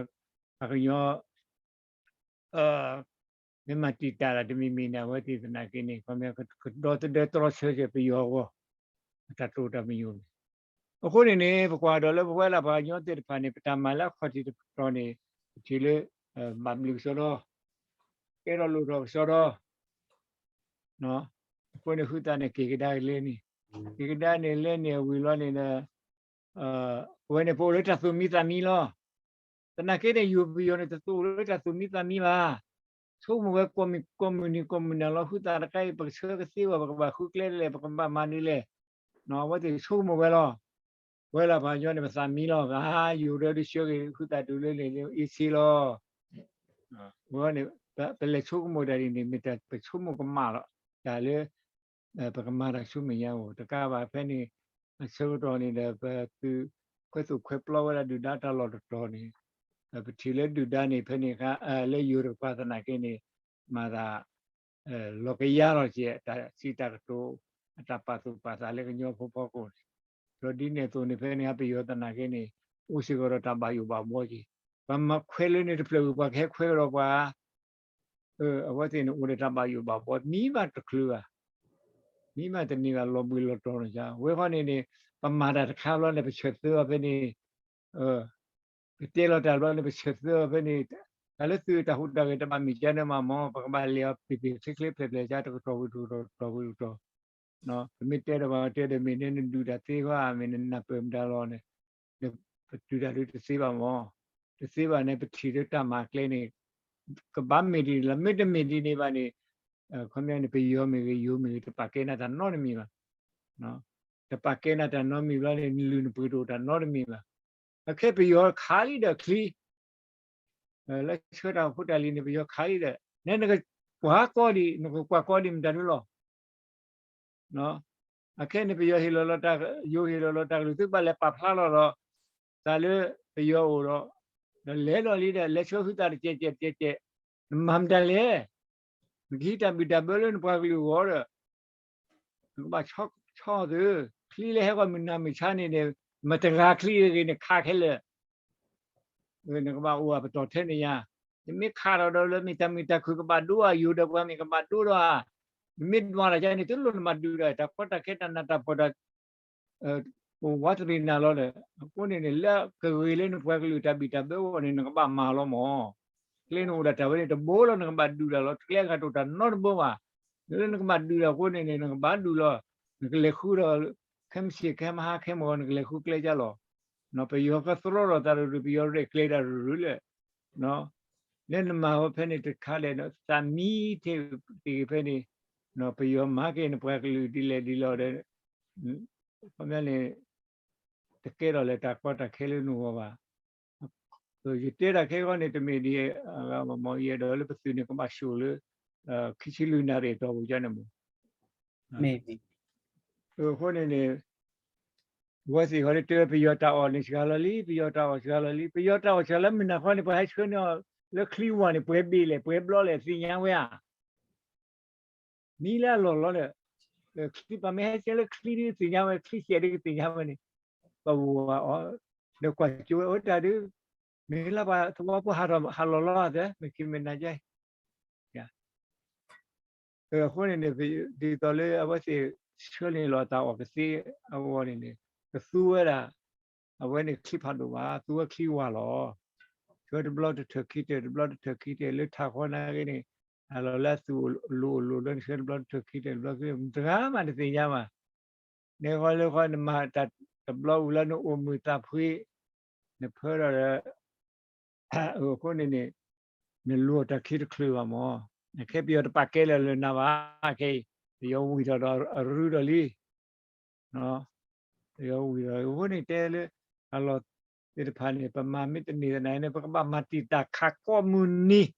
ပှၤကညီ မ့ၢ်မၤတံာ်တာ်တၢ်တမံၤမံၤန့ၣ် အဝဲသ့ၣ်သနာ်က့န့ၣ် ခီပညီ ကဒီသဒၢတြီဆၢက့ၤပယီၤအဂီၢ် အတၢ်တိာ်တၢ်ပညိၣ်န့ၣ် အဃိန့ၣ်န့ၣ် ပကွၢ်ဒီးလၢပဝဲဒၣ်ပှၤကညီသ့ၣ်တဖၣ်န့ၣ် ပတၢ်မၤလၢအခီၣ်ထံးတကတီၢ်န့ၣ် ပထံၣ်လၢ ဘၣ်ဘျုးကစီဒီ ကဲထီၣ်လိၣ်ထီၣ်ကစီဒီ အဃိန့ၣ် ဟုသးန့ၣ် က့ၤကဒါက့ၤလဲန့ၣ် က့ၤကဒါန့ၣ်လဲန့ၣ် အဝံၤလီၤန့ၣ်ဒီး ပဝဲန့ၣ် ပအိၣ်လၢတၢ်သူၣ်မံသးမံလီၤ. သနာ်က့န့ၣ် ယိၤပယီၤန့ၣ် တသူၣ်လၢတၢ်သူၣ်မံသးမံဘၣ်. ဆိကမိၣ်ဝဲကိးမုၢ်နံၤကိးမုၢ်နၤလီၤ ဟုသးတခါအံၤ ပကဆှၢကသ့ဘၣ် ပကဘၣ်ဃုကျဲဒ်လဲၣ် ပကဘၣ်မၤဒ်လဲၣ် အဝဲသ့ၣ်ဆိကမိၣ်ဝဲလီၤ. ပဝဲလၢပှၤကညီန့ၣ် ပသးမံလီၤ ဂၤယိၤဒၢဒုးဆှၢက့ၤ ဟုသးတုၤလၢန့ၣ် အ့ဆ့လီၤ ဝဲန့ၣ် ပလဲၤဆိကမိၣ်တၢ်ဒ်န့ၣ် မ့ၢ်တၢ်ပဆိကမိၣ်ကမၣ်လီၤ. တၢ်လၢ ပကမၤတၢ်ဆူမဲာ်ညါအိၣ် တကးဘၣ်ဖဲန့ၣ် အဆၢကတီၢ်န့ၣ်ဒီး ပသုးခွဲးသိၣ်ခွဲးပျီဝဲဒၣ်ဒုၣ်ဒါတၢ်လီၢ်တတီၤန့ၣ် ပထံၣ်လၢဒုၣ်ဒါန့ၣ် ဖဲန့ၣ်အခါ လၢယိၤတကပၤသနာ်က့န့ၣ် မၤသး လီၤကယါလီၤကဲး အတၢ်စံးတၢ်ကတိၤ အတၢ်ပာ်သူၣ်ပာ်သးလၢကညီဖိဖီခိၣ်န့ၣ် ဒီးဒ်န့ၣ်အသိးန့ၣ် ဖဲန့ၣ်အခါ ပယီၤသနာ်က့န့ၣ် အိၣ်စ့ၢ်ကီးဒီးတၢ်ဘၣ်ယိၣ်ဘၣ်ဘှီက့ၤ ပှၤမၤခွဲးလၢန့ၣ်တဖျၢၣ်ဝံၤ ပှၤကဟဲခွဲးကဒီးပှၤ အဝဲသ့ၣ်န့ၣ် အိၣ်ဒီးတၢ်ဘၣ်ယိၣ်ဘၣ်ဘှီ မံဘၣ်တချုးဘၣ် မံဘၣ်တန့ၢ်ဘၣ် လီၤဘှံးလီၤတီၤန့ၣ် ဝဲဃီန့ၣ်န့ၣ် ပမၤတၢ်တခါဘျီန့ၣ် ပဆၢၣ်သၢအီၤဖဲန့ၣ် ပတဲလီၤတၢ်ဘျီန့ၣ် ပဆၢၣ်သၢအီၤဖဲန့ၣ် တၢ်လၢသုးတၢ်ဟူးတၢ်ဂဲၤတဘၣ်မ့ၢ်ကန့ၣ်မးမ့ၢ် ပကဘၣ်လဲၤအီၤပျ့ၤပျ့ၤချ့ချ့ဖျဲးဖျဲး ကတကတီၢ်ဝံၤတကတီၢ် တကတီၢ်ဝံၤတကတီၢ် ပမ့ၢ်တဲဒီးပှၤတဲဒီး မ့ၢ်နဒုးတၢ်သ့ဃီဧါ မ့ၢ်နနၢ်ပၢၢ်မတၤလီၤန့ၣ် ပတုၤတၢ်ဒုးတသ့ဘၣ်မး တသ့ဘၣ်န့ၣ် ပထံၣ်လၢတၢ်မၤကျဲန့ၣ် ကဘၣ်မ့ၢ်ဒ်န့ၣ်လီၤ မ့တမ့ၢ်ဒ်န့ၣ်ဘၣ်န့ၣ် ခီပညီန့ၣ် ပယီၤမ့ၢ်ဂ့ၤ ယိၤမ့ၢ်ဂ့ၤ တပာ်ကဲနၤတၢ်နီတမံၤဘၣ် တပာ်ကဲနၤတၢ်နီတမံၤဘၣ်န့ၣ် နလုၢ်နပှ့ၤတအိၣ်တၢ်နီတမံၤဘၣ် အခဲပယီၤခးလံဒီးချံ လၢဆှၢတၢ်ဖိတၢ်လံၤန့ၣ် ပယီၤခးလံဒီး နဲနကကွၢ်ကီဒံး နကကွၢ်ကီဒံးမတၤဒုလီၤ အခဲန့ၣ် ပယီၤဟ့ၣ်လီၤလီၤတၢ် ယိၤဟ့ၣ်လီၤလီၤတၢ်ကလုၢ် သုကဘၣ်လဲၤပာ်ဖျါလီၤဒီး တၢ်လၢပယီၤအိၣ်ဒီး ဒီးလဲၤလီၤလံဒီး လဲၤဆှၢဟုသးတကဲးကဲးတကဲးကဲး နမၤမတၤလဲၣ် နကဟံးတၢ်ဘံၣ်တၢ်ဘၢလၢနပှၤကလုာ်အဂီၢ်ဒီး နကဘၣ်ဆီၣ်သု ချံလၢဟဲဃီၤမုၢ်နၤမုၢ်ဆါန့ၣ်န့ၣ် မတၤဂၤချံဂ့ၤဂ့ၤန့ၣ် ခးခဲလၢာ် နကဘၣ်အိၣ်အပတီၢ်ထဲန့ၣ်ယါ, နမ့ၢ်ခးထီၣ်ဒီးလၢမ့ၢ်တၢ်မုာ်တၢ်ခုၣ်ကဘၣ်ဒိဧါ, ယိၤဒီးပှၤမ့ၢ်ကဘၣ်ဒိဒီးဧါ, နမ့ၢ်ဒွးတၢ်ယါန့ၣ် တလိၣ်နဘၣ်ဒုးဒီး တၢ်ကီတၢ်ခဲတၢ်နးတၢ်ဖှီၣ်တၢ် အိၣ်ဝးတရံးနၤလီၤဒီး အဃိန့ၣ်န့ၣ် လၢကဂ့ၤလၢနပှၤကလုာ်တၢ်ဘံၣ်တၢ်ဘၢအဂီၢ်န့ၣ် နကဘၣ်မၤလီၤမး, ကျဲနအိၣ်ဒၣ်တၢ်ဝဲန့ၣ် တဘိလီၤ နကဘၣ်ဒုးတၢ်လီၤ, ကျဲအဂၤတအိၣ်တၢ်နီတဘိဘၣ်, လၢနကဘၣ်ဒုးတၢ်အဃိန့ၣ်န့ၣ် နကဘၣ်ဒုးလီၤ, နကလဲၤဃုဒီး ခဲမုၢ်ဆ့ၣ်ခဲမုၢ်ဟါခဲမုၢ်ဂီၤ နကလဲၤဃုကျဲကၢ်လီၤ, ပယီၤကသရီဒီးသးရူးရူး ပယီၤရဲၣ်ကျဲၤတၢ်ရူးရူးလၢ လၢနမၤဝဲဖဲန့ၣ်တခါလဲၣ်, သးမံထဲတဂ့ၤဖဲန့ၣ်, ပယီၤမၤက့ၤနပှၤကလုာ်ဒ်လဲၣ်ဒ်လဲၣ်ဒီး ခီပညီန့ၣ် တကဲထီၣ်လၢၤတၢ်ကီတၢ်ခဲလၢနဂီၢ်ဘၣ်. ယတဲတၢ်ခဲဂီၢ်န့ၣ် တမ့ၢ်ဒ်အဂၤဘၣ်မး, ယအဲၣ်ဒိးလၢပသုးန့ၣ် ကဘၣ်ၡိၣ်လၢ ခံဆံလွံၢ်နၣ်ရံၣ်အတီၢ်ပူၤန့ၣ်မး. အဃိန့ၣ်န့ၣ် အဝဲသ့ၣ်ဃီလၢတဲဝဲ ပယီၤတၢ်အီၣ်န့ၣ်စှၤလီၤလံ, ပယီၤတၢ်အီၣ်စှၤလီၤလံ, ပယီၤတၢ်အီၣ်စှၤလၢမုၢ်နၤခီန့ၣ် ပှၤဟဲဆှၢန့ၢ်အီၤလၢချံဝၢ်န့ၣ် ပှဲၤဘ့ၣ်လဲၣ် ပှဲၤဘျီလဲၣ် သ့ၣ်ညါဝဲဧါ. မံလၢအလီၢ်လီၤဒီး ချံပှၤမ့ၢ်ဟဲဆှၢလၢချံဒ်သ့ၣ်ညါဝဲ, ချံစဲးဒ်ကသ့ၣ်ညါဝဲန့ၣ်, ပဝဲအီၤ, ဒီးကွၢ်ကၠိဝဲအဝဲတၢ်ဒုး, မ့ၢ်လၢပှၤသဝီဖိဟးထီၣ်ဟးလီၤလီၤသဲ မ့ၢ်ခံမ့ၢ်နၤကဲ, အဃိန့ၣ်န့ၣ် ဒ်သိးလၢအဝဲသ့ၣ်ဆှၢန့ၢ်လီၤတၢ်အီၣ်ကသ့အဂီၢ်န့ၣ်န့ၣ် ကသူဝဲဒၣ်, အဝဲန့ၣ်ချံဖးဒိၣ်ဘၣ်, သူဝဲချံဝါလီၤ. ဆှၢတဘျီတထၢၣ်ခံတၢၢ် တဘျီတထၢၣ်ခံတၢၢ် လၢထးဃီနာ်က့န့ၣ်, အလီၢ်လၢအသူၣ်အိၣ်လိၤအိၣ်လိၤလၢနဆှၢတဘျီတထၢၣ်ခံတၢၢ် တဘျီခံ တဂၤမးတသ့ၣ်ညါဘၣ်. န့ၣ်ဃီလၢဃီ နမၤတၢ်တဘျီဝံၤလီၤ နအိၣ်မုာ်သးဖှံ, နဖၢဒီး အဃိန့ၣ်န့ၣ် နလူၤအီၣ်တၢ်ခံတချုးဘၣ်မၢ်. ခဲပယီၤတပာ်ကဲလၢာ်လၢနၤဘၣ်, ခဲအံၤ ပယီၤဝံၤထီၣ်ဒီးအရူဒီးလံ. ပယီၤဝံၤထီၣ် အဃိန့ၣ်တဲလၢ အလီၢ်သ့ၣ်တဖၣ်န့ၣ် ပမၤမ့ၢ်တန့ၢ်သနာ်န့ၣ် ပကဘၣ်မၤတံာ်တာ်ခးကိးမုၢ်နံၤ,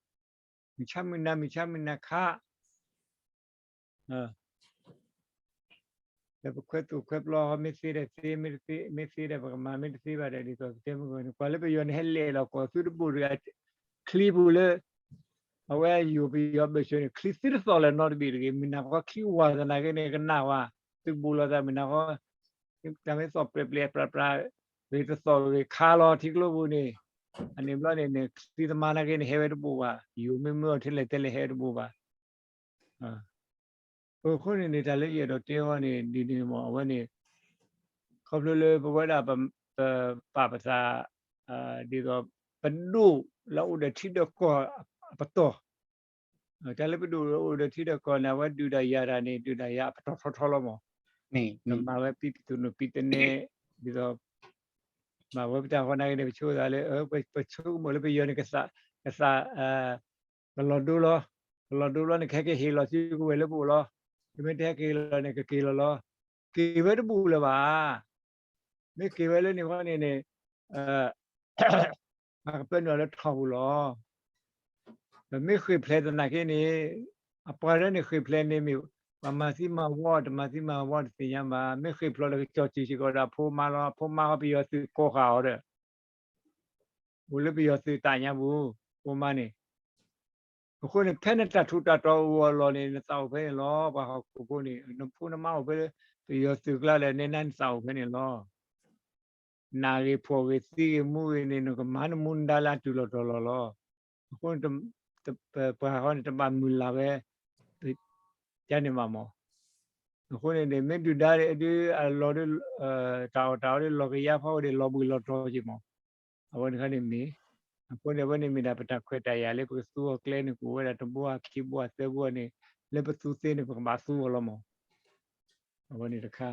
မုၢ်ဆါမုၢ်နၤ မုၢ်ဆါမုၢ်နၤခး ဒီးပခွဲးသူၣ်ခွဲးပျီ မ့ၢ်သ့ဒီးသ့, မ့ၢ်တသ့, မ့ၢ်သ့ဒီးပကမၤ, မ့ၢ်တသ့ဘၣ်ဒီး ဒ်သိးပတဲမုၢ်ဂီၤန့ၣ် ကွၢ်လၢပယီၤန့ၣ် ဟဲလဲၤလီၤကီၢ်သုတဘိၣ်တဂၤ ချံပူၤလၢ အဝဲယိၤပယီၤဘၢၣ်စၢၤန့ၣ် ချံသုတသီၣ်လၢၤနီတဘ့ၣ်တဂ့ၤ, မုၢ်နၤဃီချံဝါသနာ်က့န့ၣ် ကနၣ်ဝဲ, သုကဘူးလိာ်သးမုၢ်နၤဃီ တၢ်မ့ၢ်သီၣ်ပျဲၢ်ပျဲၢ်ပြးပြး ဂ့ၤတသီၣ်ဂ့ၤခါလီၤထံကျိပူၤန့ၣ်, အန့ၣ်ဘျီန့ၣ်န့ၣ် ချံသမါနာ်က့န့ၣ် ဟဲဝဲတဘိၣ်ဘၣ်, ယိၤမ့ၢ်မၢအီၤထဲလဲၣ်ထဲလဲၣ်ဟဲဝဲတဘိၣ်ဘၣ်. အဃိန့ၣ်န့ၣ် တၢ်လၢယအဲၣ်ဒိးတဲအီၤန့ၣ် ဒ်န့ၣ်မၢ် အဝဲန့ၣ် ခီဖျိလၢပဝဲဒၣ်ပပာ်ပသး ဒ်သိး ပဒိၣ်လၢအိၣ်ဒီးထံဒီးကီၢ်အပတီၢ်, တၢ်လၢပဒိၣ်လၢအိၣ်ဒီးထံဒီးကီၢ်န့ၣ် အဝဲဒုးတၢ်ယၤတၢ်န့ၣ် ဒုးတၢ်ယၤအပတီၢ်ထီထီလီၤမၢ်. မၤဝဲပံတသူၣ်နုာ်ပံတနဲ ဒ်သိး မၤဝဲပတၢ်ဃီနာ်က့န့ၣ် ပဆိသးလၢ ပဆိကမိၣ်လၢပယီၤန့ၣ် ကသး ကသး ကလီၤဒိလီၤ, ကလီၤဒိလီၤန့ၣ် ကဟဲက့ၤဟ့ၣ်လီၤစုကဝဲၤလၢပအိၣ်လီၤ, ကမ့ၢ်တဟဲက့ၤလီၤန့ၣ် ကက့ၤလီၤလီၤ, က့ၤဝဲတဘူၣ်လၢၤဘၣ်. မ့ၢ်က့ၤဝဲလၢန့ၣ်ဃီန့ၣ်န့ၣ် အကပၢနုာ်အီၤလၢထီၣ်ပူၤလီၤ. ပမ့ၢ်ဃ့ၢ်ဖျဲးသနာ်က့န့ၣ် အပှၤလၢန့ၣ်ဃ့ၢ်ဖျဲးန့ၣ် မ့ၢ်ပှၤမၤသံမၤဝီ တမၤသံမၤဝီတသ့ၣ်ညါဘၣ်. မ့ၢ်ဃ့ၢ်ဖျဲးလၢကစီၣ်စံးစ့ၢ်ကီးဒီးအဖိမါလီၤ. အဖိမါဟီ ပယီၤသုးကိးဃာ်အီၤဒီး အိၣ်လၢပယီၤသုးသးညါပူၤ ဖိမါန့ၣ်. အဃိန့ၣ် ဖဲနတၢ်ထူးတၢ်တီၤအိၣ်အလီၢ်န့ၣ် နသးအိၣ်ဖဲန့ၣ်လီၤ. ပှၤဟီၣ်ခိၣ်ဖိန့ၣ် နဖိနမါအိၣ်ဖဲလၢ ပယီၤသုးကျါဒီး နဲနၤနသးအိၣ်ဖဲန့ၣ်လီၤ. နၢ်ဂ့ၤဖှီၣ်ဂ့ၤသံဂ့ၤမူဂ့ၤန့ၣ် နကမၤနမူနဒါလၢအတုၤလီၤတီၤလီၤလီၤ. အဃိန့ၣ် ပှၤဟီန့ၣ် တဘၣ်မုၢ်လၢ်ဝဲ ကန့ၣ်ဘၣ်မၢ်. အဃိန့ၣ်န့ၣ် မ့ၢ်ဒုၣ်ဒါဒ်အလီၢ်ဒ် တၢ်အီၣ်တၢ်အီဒ်လီၤကယါဖီဝဲဒၣ်လီၤဘှံးလီၤတီၤက့ၤမၢ်. အဝဲန့ၣ်ခါန့ၣ်မ့ၢ် အဃိန့ၣ် အဝဲန့ၣ်မ့ၢ်ဒၣ်ပတၢ်ခွဲးတၢ်ယာ်လၢပကသူအီၤကျဲန့ၣ် ကအိၣ်ဝဲဒၣ်တဘိခံဘိသၢဘိန့ၣ် လၢပသူသ့န့ၣ် ပကဘၣ်သူအီၤလီၤမၢ်. အဝဲန့ၣ်တခါ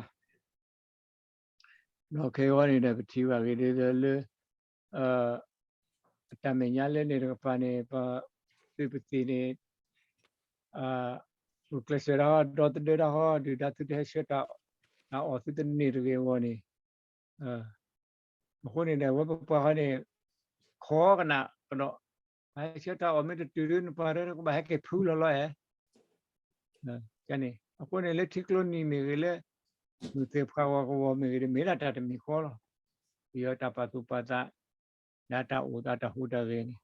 ဒီးခဲအံၤန့ၣ်ဒီး ပထံၣ်ဘၣ်ဂ့ၤဒ်သိးလၢ အတၢ်မဲာ်ညါလၢန့ၣ်တကပၤန့ၣ် ပသုးပသံၣ်န့ၣ် ဂုာ်ကျဲးစၢးတၢ်ဟီ ဒီသဒၢတၢ်ဟီ ဒုၣ်ဒါသုတဟဲဆှၢတၢ်အီၣ်သုတန့ၢ်တဂ့ၤအဂီၢ်န့ၣ် အဃိန့ၣ်ဒီး အဝဲပပှၤဃီန့ၣ် ခိးကနၣ်ကဒီး ပှၤဟဲဆှၢတၢ်အီၣ်မ့ၢ်တတုၤဒ်နပှၤတကဘၣ်ဟဲက့ၤဖုလီၤလီၤဧါ. န့ၣ် အဃိန့ၣ်လၢထံကျိနံၤမ့ၢ်ဂ့ၤ လၢမုၢ်သ့ၣ်ဖှၣ်ဂီၤကဝီၤမ့ၢ်ဂ့ၤ မ့ၢ်ဒၣ်တၢ်တမံၤဃီလီၤ. ပယီၤတၢ်ပာ်သူၣ်ပာ်သး ဒီးတၢ်အိၣ်သးတၢ်ဟူးတၢ်ဂဲၤန့ၣ်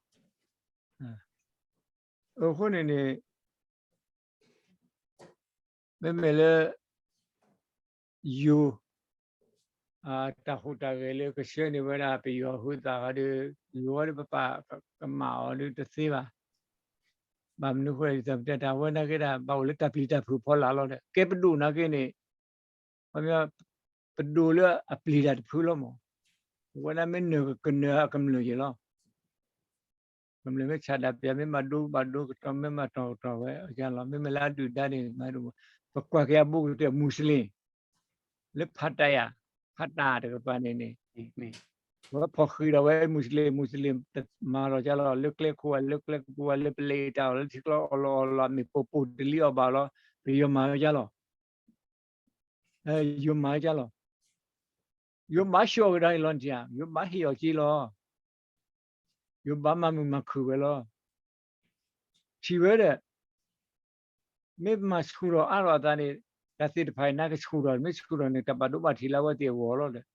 အဃိန့ၣ်န့ၣ် မ့မ့ၢ်လၢ ယိၤ တၢ်ဟူးတၢ်ဂဲၤလၢကဆှၢန့ၢ်ဝဲဒၣ်ပယီၤဟုသၣ်ဃီဒီး ယိၤဝဲဒီးပပာ်ကမၣ်အီၤဒီးတသ့ဘၣ်. ဘၣ်မနုၤဃိလဲၣ် ဒ်သိးပတဲတၢ်ဝဲနာ်က့ဒၣ် ဘၣ်အိၣ်လၢတၢ်ပျံၤတၢ်ဖုးဖီလာ်လီၤဒီး ကဲပဒိၣ်နာ်က့န့ၣ် ခီပညီ ပဒိၣ်လၢအပျံၤတၢ်တဖုလီၤမး. အဝဲဒၣ်မ့ၢ်နၢၤကနၢၤအကမျၢၢ်ယ့ၣ်လီၤ. ကမျၢၢ်မ့ၢ်ဆးဒၣ်ပျၢ် မ့ၢ်မၤဒိဘၣ်ဒိကတီၤ မ့ၢ်မၤတီၢ်ကတီၤဝဲအယါလီၤ. မ့မ့ၢ်လၢအဒုၣ်ဒါန့ၣ် ပကွၢ်က့ၤအဘူးကတၢၢ် မူစလ့ၣ် လၢဖးတၢ်ယၤ ဖးတၢ်တကပၤန့ၣ်န့ၣ် ဝဲဖီၣ်ဃံးဒီးဝဲမူစလ့ၣ် မူစလ့ၣ်တမၤလီၤကါလီၤ. လၢကျဲခိၣ်ဝဲ လၢကျဲကပူၤဝဲ လၢပလဲၤတၢ်အီၣ် လၢထံကျိအီၣ်လီၤအီၣ်လီၤ မ့ၢ်ပိာ်ပိာ်တလံအီၤဘၣ်လီၤ. ပယီၤမၤဝဲကါလီၤ. ယိၤမၤကါလီၤ. ယိၤဘၣ်ဆှီၣ်ကဒါအံၤလီၤနထံၣ်ဧါ. ယိၤဘၣ်ဟ့ၣ်အီၤက့လီၤ. ယိၤဘၣ်မၤမုာ်မၤခုၣ်ဝဲလီၤ. ထံၣ်ဝဲဒီး မ့ၢ်မၤဆူၣ်ထီၣ်အါထီၣ်အသးန့ၣ် တၢ်သ့ၣ်တဖၣ်အံၤ နကဆူၣ်ထီၣ် မ့ၢ်ဆူၣ်ထီၣ်န့ၣ် တၢ်ဘၣ်ဒိဘၣ်ထံးလၢအဝဲသ့ၣ်အဂီၢ်လီၤဒီး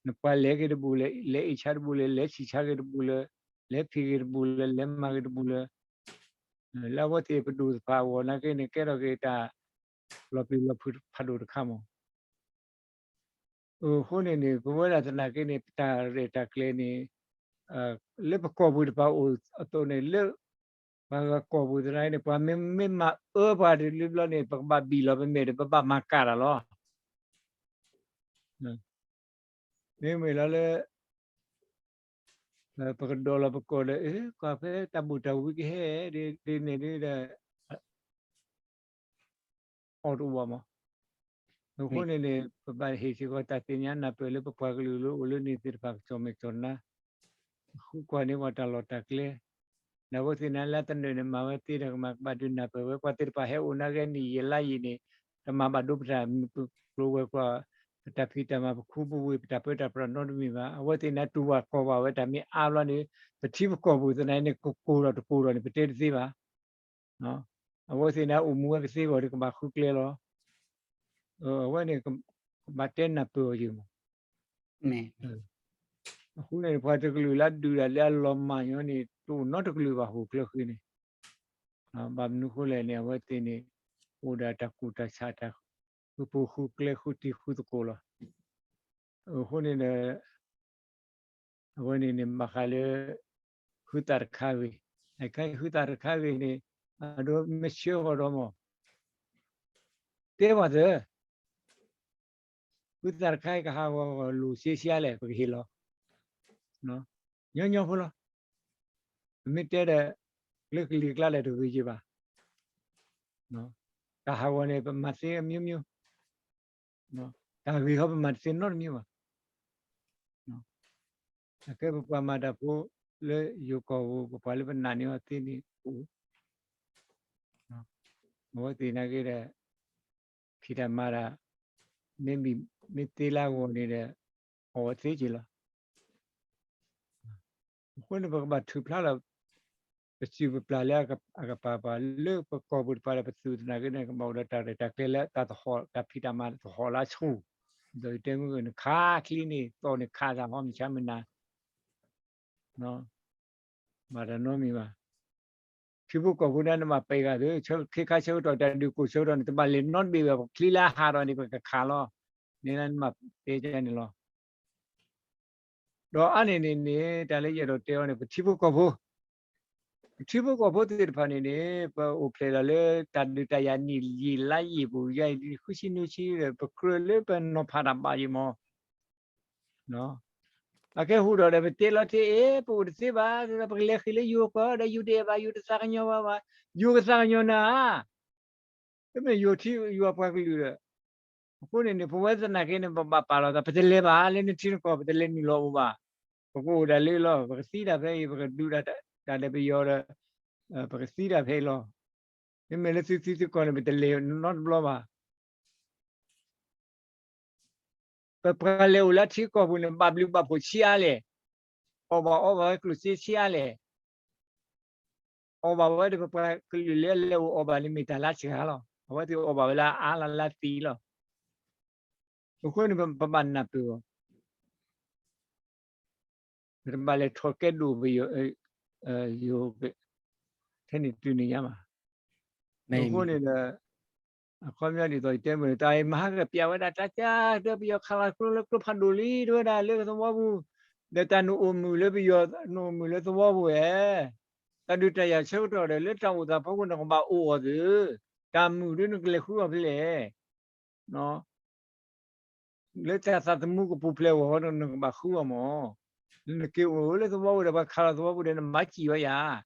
နပှၤလဲၤက့ၤတဘူးလဲၣ် လဲၤအ့ၣ်ဆါတဘူးလဲၣ် လဲၤဆံၣ်ဆါက့ၤတဘူးလဲၣ် လဲၤဖံးက့ၤတဘူးလဲၣ် လဲၤမၤက့ၤတဘူးလဲၣ် လၢအဝဲသ့ၣ်ပဒိၣ်တဖၣ်အဂီၢ်နာ်က့န့ၣ် ကဲထီၣ်က့ၤတၢ်လီၤပျံၤလီၤဖုးဖးဒိၣ်တခါမး. အဃိန့ၣ်န့ၣ် ပဝဲဒၣ်သနာ်က့န့ၣ် ပတၢ်ရဲၣ်တၢ်ကျဲၤန့ၣ် လၢပကီၢ်ပူၤတဖၣ်အိၣ်အသိးန့ၣ် လၢပှၤဂၤကီၢ်ပူၤသနာ်က့န့ၣ် ပှၤမ့ၢ်မၤအၢပှၤတဘျီဘျီန့ၣ် ပကဘၣ်ဘံၣ်လီၤပမဲာ်ဒီး ပဘၣ်မၤကၣ်တၢ်လီၤ. မ့မ့ၢ်လီၤလၢ ပကဒိးလီၤပကိာ်ဒီး ကွၢ်ဖဲတၢ်ဘူၣ်တၢ်ဝံကဟဲဒ်န့ၣ်ဒီး အီၣ်တအိၣ်ဘၣ်မး. အဃိန့ၣ်န့ၣ် ပဘၣ်ဟ့ၣ်စ့ၢ်ကီးတၢ်သ့ၣ်ညါနၢ်ပၢၢ်လၢပပှၤကလုာ်လၢအိၣ်လၢန့ၣ်သ့ၣ်တဖၣ် ကစီၣ်မဲာ်ကစီၣ်နါ ဃုကွၢ်န့ၢ်ပှၤတၢ်လီၢ်တၢ်ကျဲ, ဒီးအဝဲသ့ၣ်န့ၣ်လၢတနၢၤန့ၣ် မၤဝဲသ့တၢ်ကမၣ် ကဘၣ်ဒုးနၢ်ပၢၢ်ဝဲ ပှၤသ့ၣ်တဖၣ်ဟဲအိၣ်နာ်က့နံၣ်ယံာ်လါယံာ်န့ၣ် တမၤဘၣ်ဒိပတၢ်မုၢ်ကျိၤဝဲၤကွာ် ပတၢ်ဖံးတၢ်မၤ ပခူပဝ့ၢ် ပတၢ်ပၢတၢ်ပြးနီတမံၤဘၣ်. အဝဲသ့ၣ်န့ၣ်တူၢ်ဘၣ်ကီၢ်ဘၣ်ဝဲတၢ်မ့ၢ်အါဘျီန့ၣ် ပထံပကီၢ်ပူၤသနာ်က့န့ၣ် ကကိၢ်ဒီးတကိၢ်ဒီးန့ၣ် ပတဲတသ့ဘၣ်. အဝဲသ့ၣ်န့ၣ်အိၣ်မူဝဲကသ့အဂီၢ်ဒီး ကဘၣ်ဃုကျဲလီၤ. အဝဲန့ၣ် ကဘၣ်တဲနၢ်ပၢၢ်အီၤယုာ်မး. အဃိန့ၣ် ပှၤတကလုာ်လၢအဒုးတၢ်လၢအလီၤမၢ်ညီန့ၣ် တအိၣ်နီတကလုာ်ဘၣ် ဟီၣ်ခိၣ်ချၢဃံန့ၣ်. ဘၣ်မနုၤဃိလဲၣ်န့ၣ် အဝဲသ့ၣ်န့ၣ် အိၣ်ဒီးတၢ်ကူၣ်တၢ်ဆး တၢ်ဃုပူၤဃုကျဲ ဃုတံၤဃုသကိးလီၤ. အဃိန့ၣ်ဒီး အဝဲန့ၣ်န့ၣ် ဘၣ်ဃးလၢ ဟုသၣ်တခါဂ့ၤ, အခါဟုသၣ်တခါဂ့ၤန့ၣ် အဒိမ့ၢ်ဆၢဃီၤဒီးမး တဲဘၣ်သၢ ဟုသၣ်တခါအံၤကဟးဂီၤလိာ်စ့ဆံးအါလဲၣ် ပကဟ့ၣ်လီၤ. ညီညီဖိလီၤ. ပမ့ၢ်တဲဒီး လၢကလံၤကျါလဲၣ်တဂ့ၤယဘၣ်. တၢ်ဟးဂီၤန့ၣ် ပမၤသ့အမျိုးမျိုး, တၢ်ဂ့ၤဟီပမၤတသ့နီတမံၤဘၣ်. အကဲပပှၤမၤတၢ်ဖိလၢယိၤကီၢ်ပူၤ ပပှၤလၢပနာ်န့ၢ်အီၤသ့န့ၣ်အိၣ် အဝဲသ့ၣ်နာ်က့ဒီး ဖံးတၢ်မၤတၢ် မ့ၢ်ဘံၣ် မ့ၢ်သ့လၢအဂီၢ်န့ၣ်ဒီး အီၣ်ဝဲသ့က့ၤလီၤ. အဃိန့ၣ် ပကဘၣ်ထုးဖျါလီၤ ပစုပပျၢ်လၢအကပၤပၤ လၢပကီၢ်ပူၤတပၤဒီး ပသုးသနာ်က့န့ၣ် ကဘၣ်အိၣ်ဒီးတၢ်ရဲၣ်တၢ်ကျဲၤလၢတၢ်သဟီၣ် တၢ်ဖံးတၢ်မၤတဟီၣ်လၢအဆူၣ်, ဒီးယတဲမုၢ်ဂ့ၤန့ၣ် ခးချံန့ၣ် သီၣ်န့ၣ်ခးတၢ်ဟီမုၢ်ဆါမုၢ်နၤ မၤတၢ်နီတမံၤဘၣ်. ထံဖိကီၢ်ဖိန့ၣ် နဘၣ်ပဲာ်ဂၤသု ခ့ခါဆၢကတီၢ် တၢ်ဒုးကိၢ်ဆၢကတီၢ်န့ၣ် တဘၣ်လဲၤနီတဘ့ၣ်ဘၣ် ပချံလၢအဟးထီၣ်န့ၣ် ပကခးလီၤ. န့ၣ်လၢနဘၣ်တဲန့ၣ်လီၤ. ဒီးအါန့ၢ်န့ၣ်န့ၣ် တၢ်လၢယအဲၣ်ဒိးတဲအီၤန့ၣ် ပထံဖိကီၢ်ဖိ ပထံဖိကီၢ်ဖိသ့ၣ်တဖၣ်န့ၣ်န့ၣ် ပအိၣ်ဖျဲၣ်လီၤလၢတၢ်ဒုးတၢ်ယၤနံၣ်ယံာ်လါယံာ်ပူၤ ယါအံၤဃုဆံနွံဆံဒီး ပကြၢးလၢပနီၤဖးတၢ်ဘၣ်ယံၤမး အကဲဟူးဒီးဒီး ပတဲလီၤထဲအ့ၣ် ပအိၣ်တသ့ဘၣ်, ပကလဲၤဃ့ၢ်လၢယိၤကီၢ်ဒီး ယိၤတအဲၣ်ဘၣ် ယိၤတသးကညီၤဘၣ်ဘၣ်, ယိၤကသးကညီၤနၤဧါ, တမ့ၢ်ယိၤထံယိၤပှၤကလုာ်ဒီး, အဃိန့ၣ်န့ၣ် ပဝဲသနာ်က့န့ၣ် ပဘၣ်ပာ်လီၤသး ပတလဲၤဘၣ်လၢနထံနကီၢ် ပတလဲၤနုာ်လီၤအိၣ်ဘၣ်, ပကအိၣ်ဒၣ်လၢလီၤ ပကသံတၢ်ဖဲအံၤ ပကဒုးတၢ်ဒီးပယီၤဒီး ပကသံတၢ်ဖဲအံၤလီၤ. မ့မ့ၢ်လၢသုသံသုကီၢ်န့ၣ် ပတလဲၤနီတဘျီဘၣ်. ပပှၤလဲၤအိၣ်လၢထံကီၢ်ပူၤန့ၣ် ဘၣ်ဘျုးဘၣ်ဖှိၣ်ဆံးအါလဲၣ်, အီၣ်ဘၣ်အီဘၣ်ဝဲကျိၣ်စ့ဆံးအါလဲၣ်, အီၣ်ဘၣ်ဝဲဒီးပပှၤကလုာ်လၢအလဲၤအိၣ်အီၣ်ဘၣ်န့ၣ် မ့ၢ်တၢ်လၢအစှၤလီၤ. အဝဲသ့ၣ်အီၣ်ဘၣ်ဝဲလၢအအါလီၤလၢအသံလီၤ. အဃိန့ၣ် ပဘၣ်နၢ်ပၢၢ်အီၤ ပတဘၣ်လဲၤထီၣ်ကဲဒိၣ်ပယီၤ ယိၤ ထဲန့ၣ်တုၤန့ၣ်ညါဘၣ်. အဃိန့ၣ်ဒီး အခီပညီဒ်သိးယတဲမုၢ်န့ၣ် တၢ်အံၤမဟါကပျးဝဲဒၣ်တၢ်ကါ တဲပယီၤခးလီၤကျိလၢကျိဖးဒိၣ်လံ တဲဝဲဒၣ်လၢသဝီပူၤ, ဒီးတၢ်နအိၣ်မုာ်လၢပယီၤ နအိၣ်မုာ်လၢသဝီပူၤဧါ, တၢ်ဒုးတၢ်ယၤဆၢကတီၢ်ဒီး လၢတၢ်အိၣ်သးဖီခိၣ် နကဘၣ်အိၣ်အီၤသု, တၢ်မုာ်ဒ်နကလဲၤဃုအီၤဖဲလဲၣ် လၢတၢ်သးသမူကပူၤဖျဲးအဂီၢ်ဒီး နကဘၣ်ဃုအီၤမး, နက့ၤအိၣ်လၢသဝီပူၤဒီး ပှၤခးလီၤသဝီပူၤဒီး နဘၣ်စံၣ်ဝဲယၤ,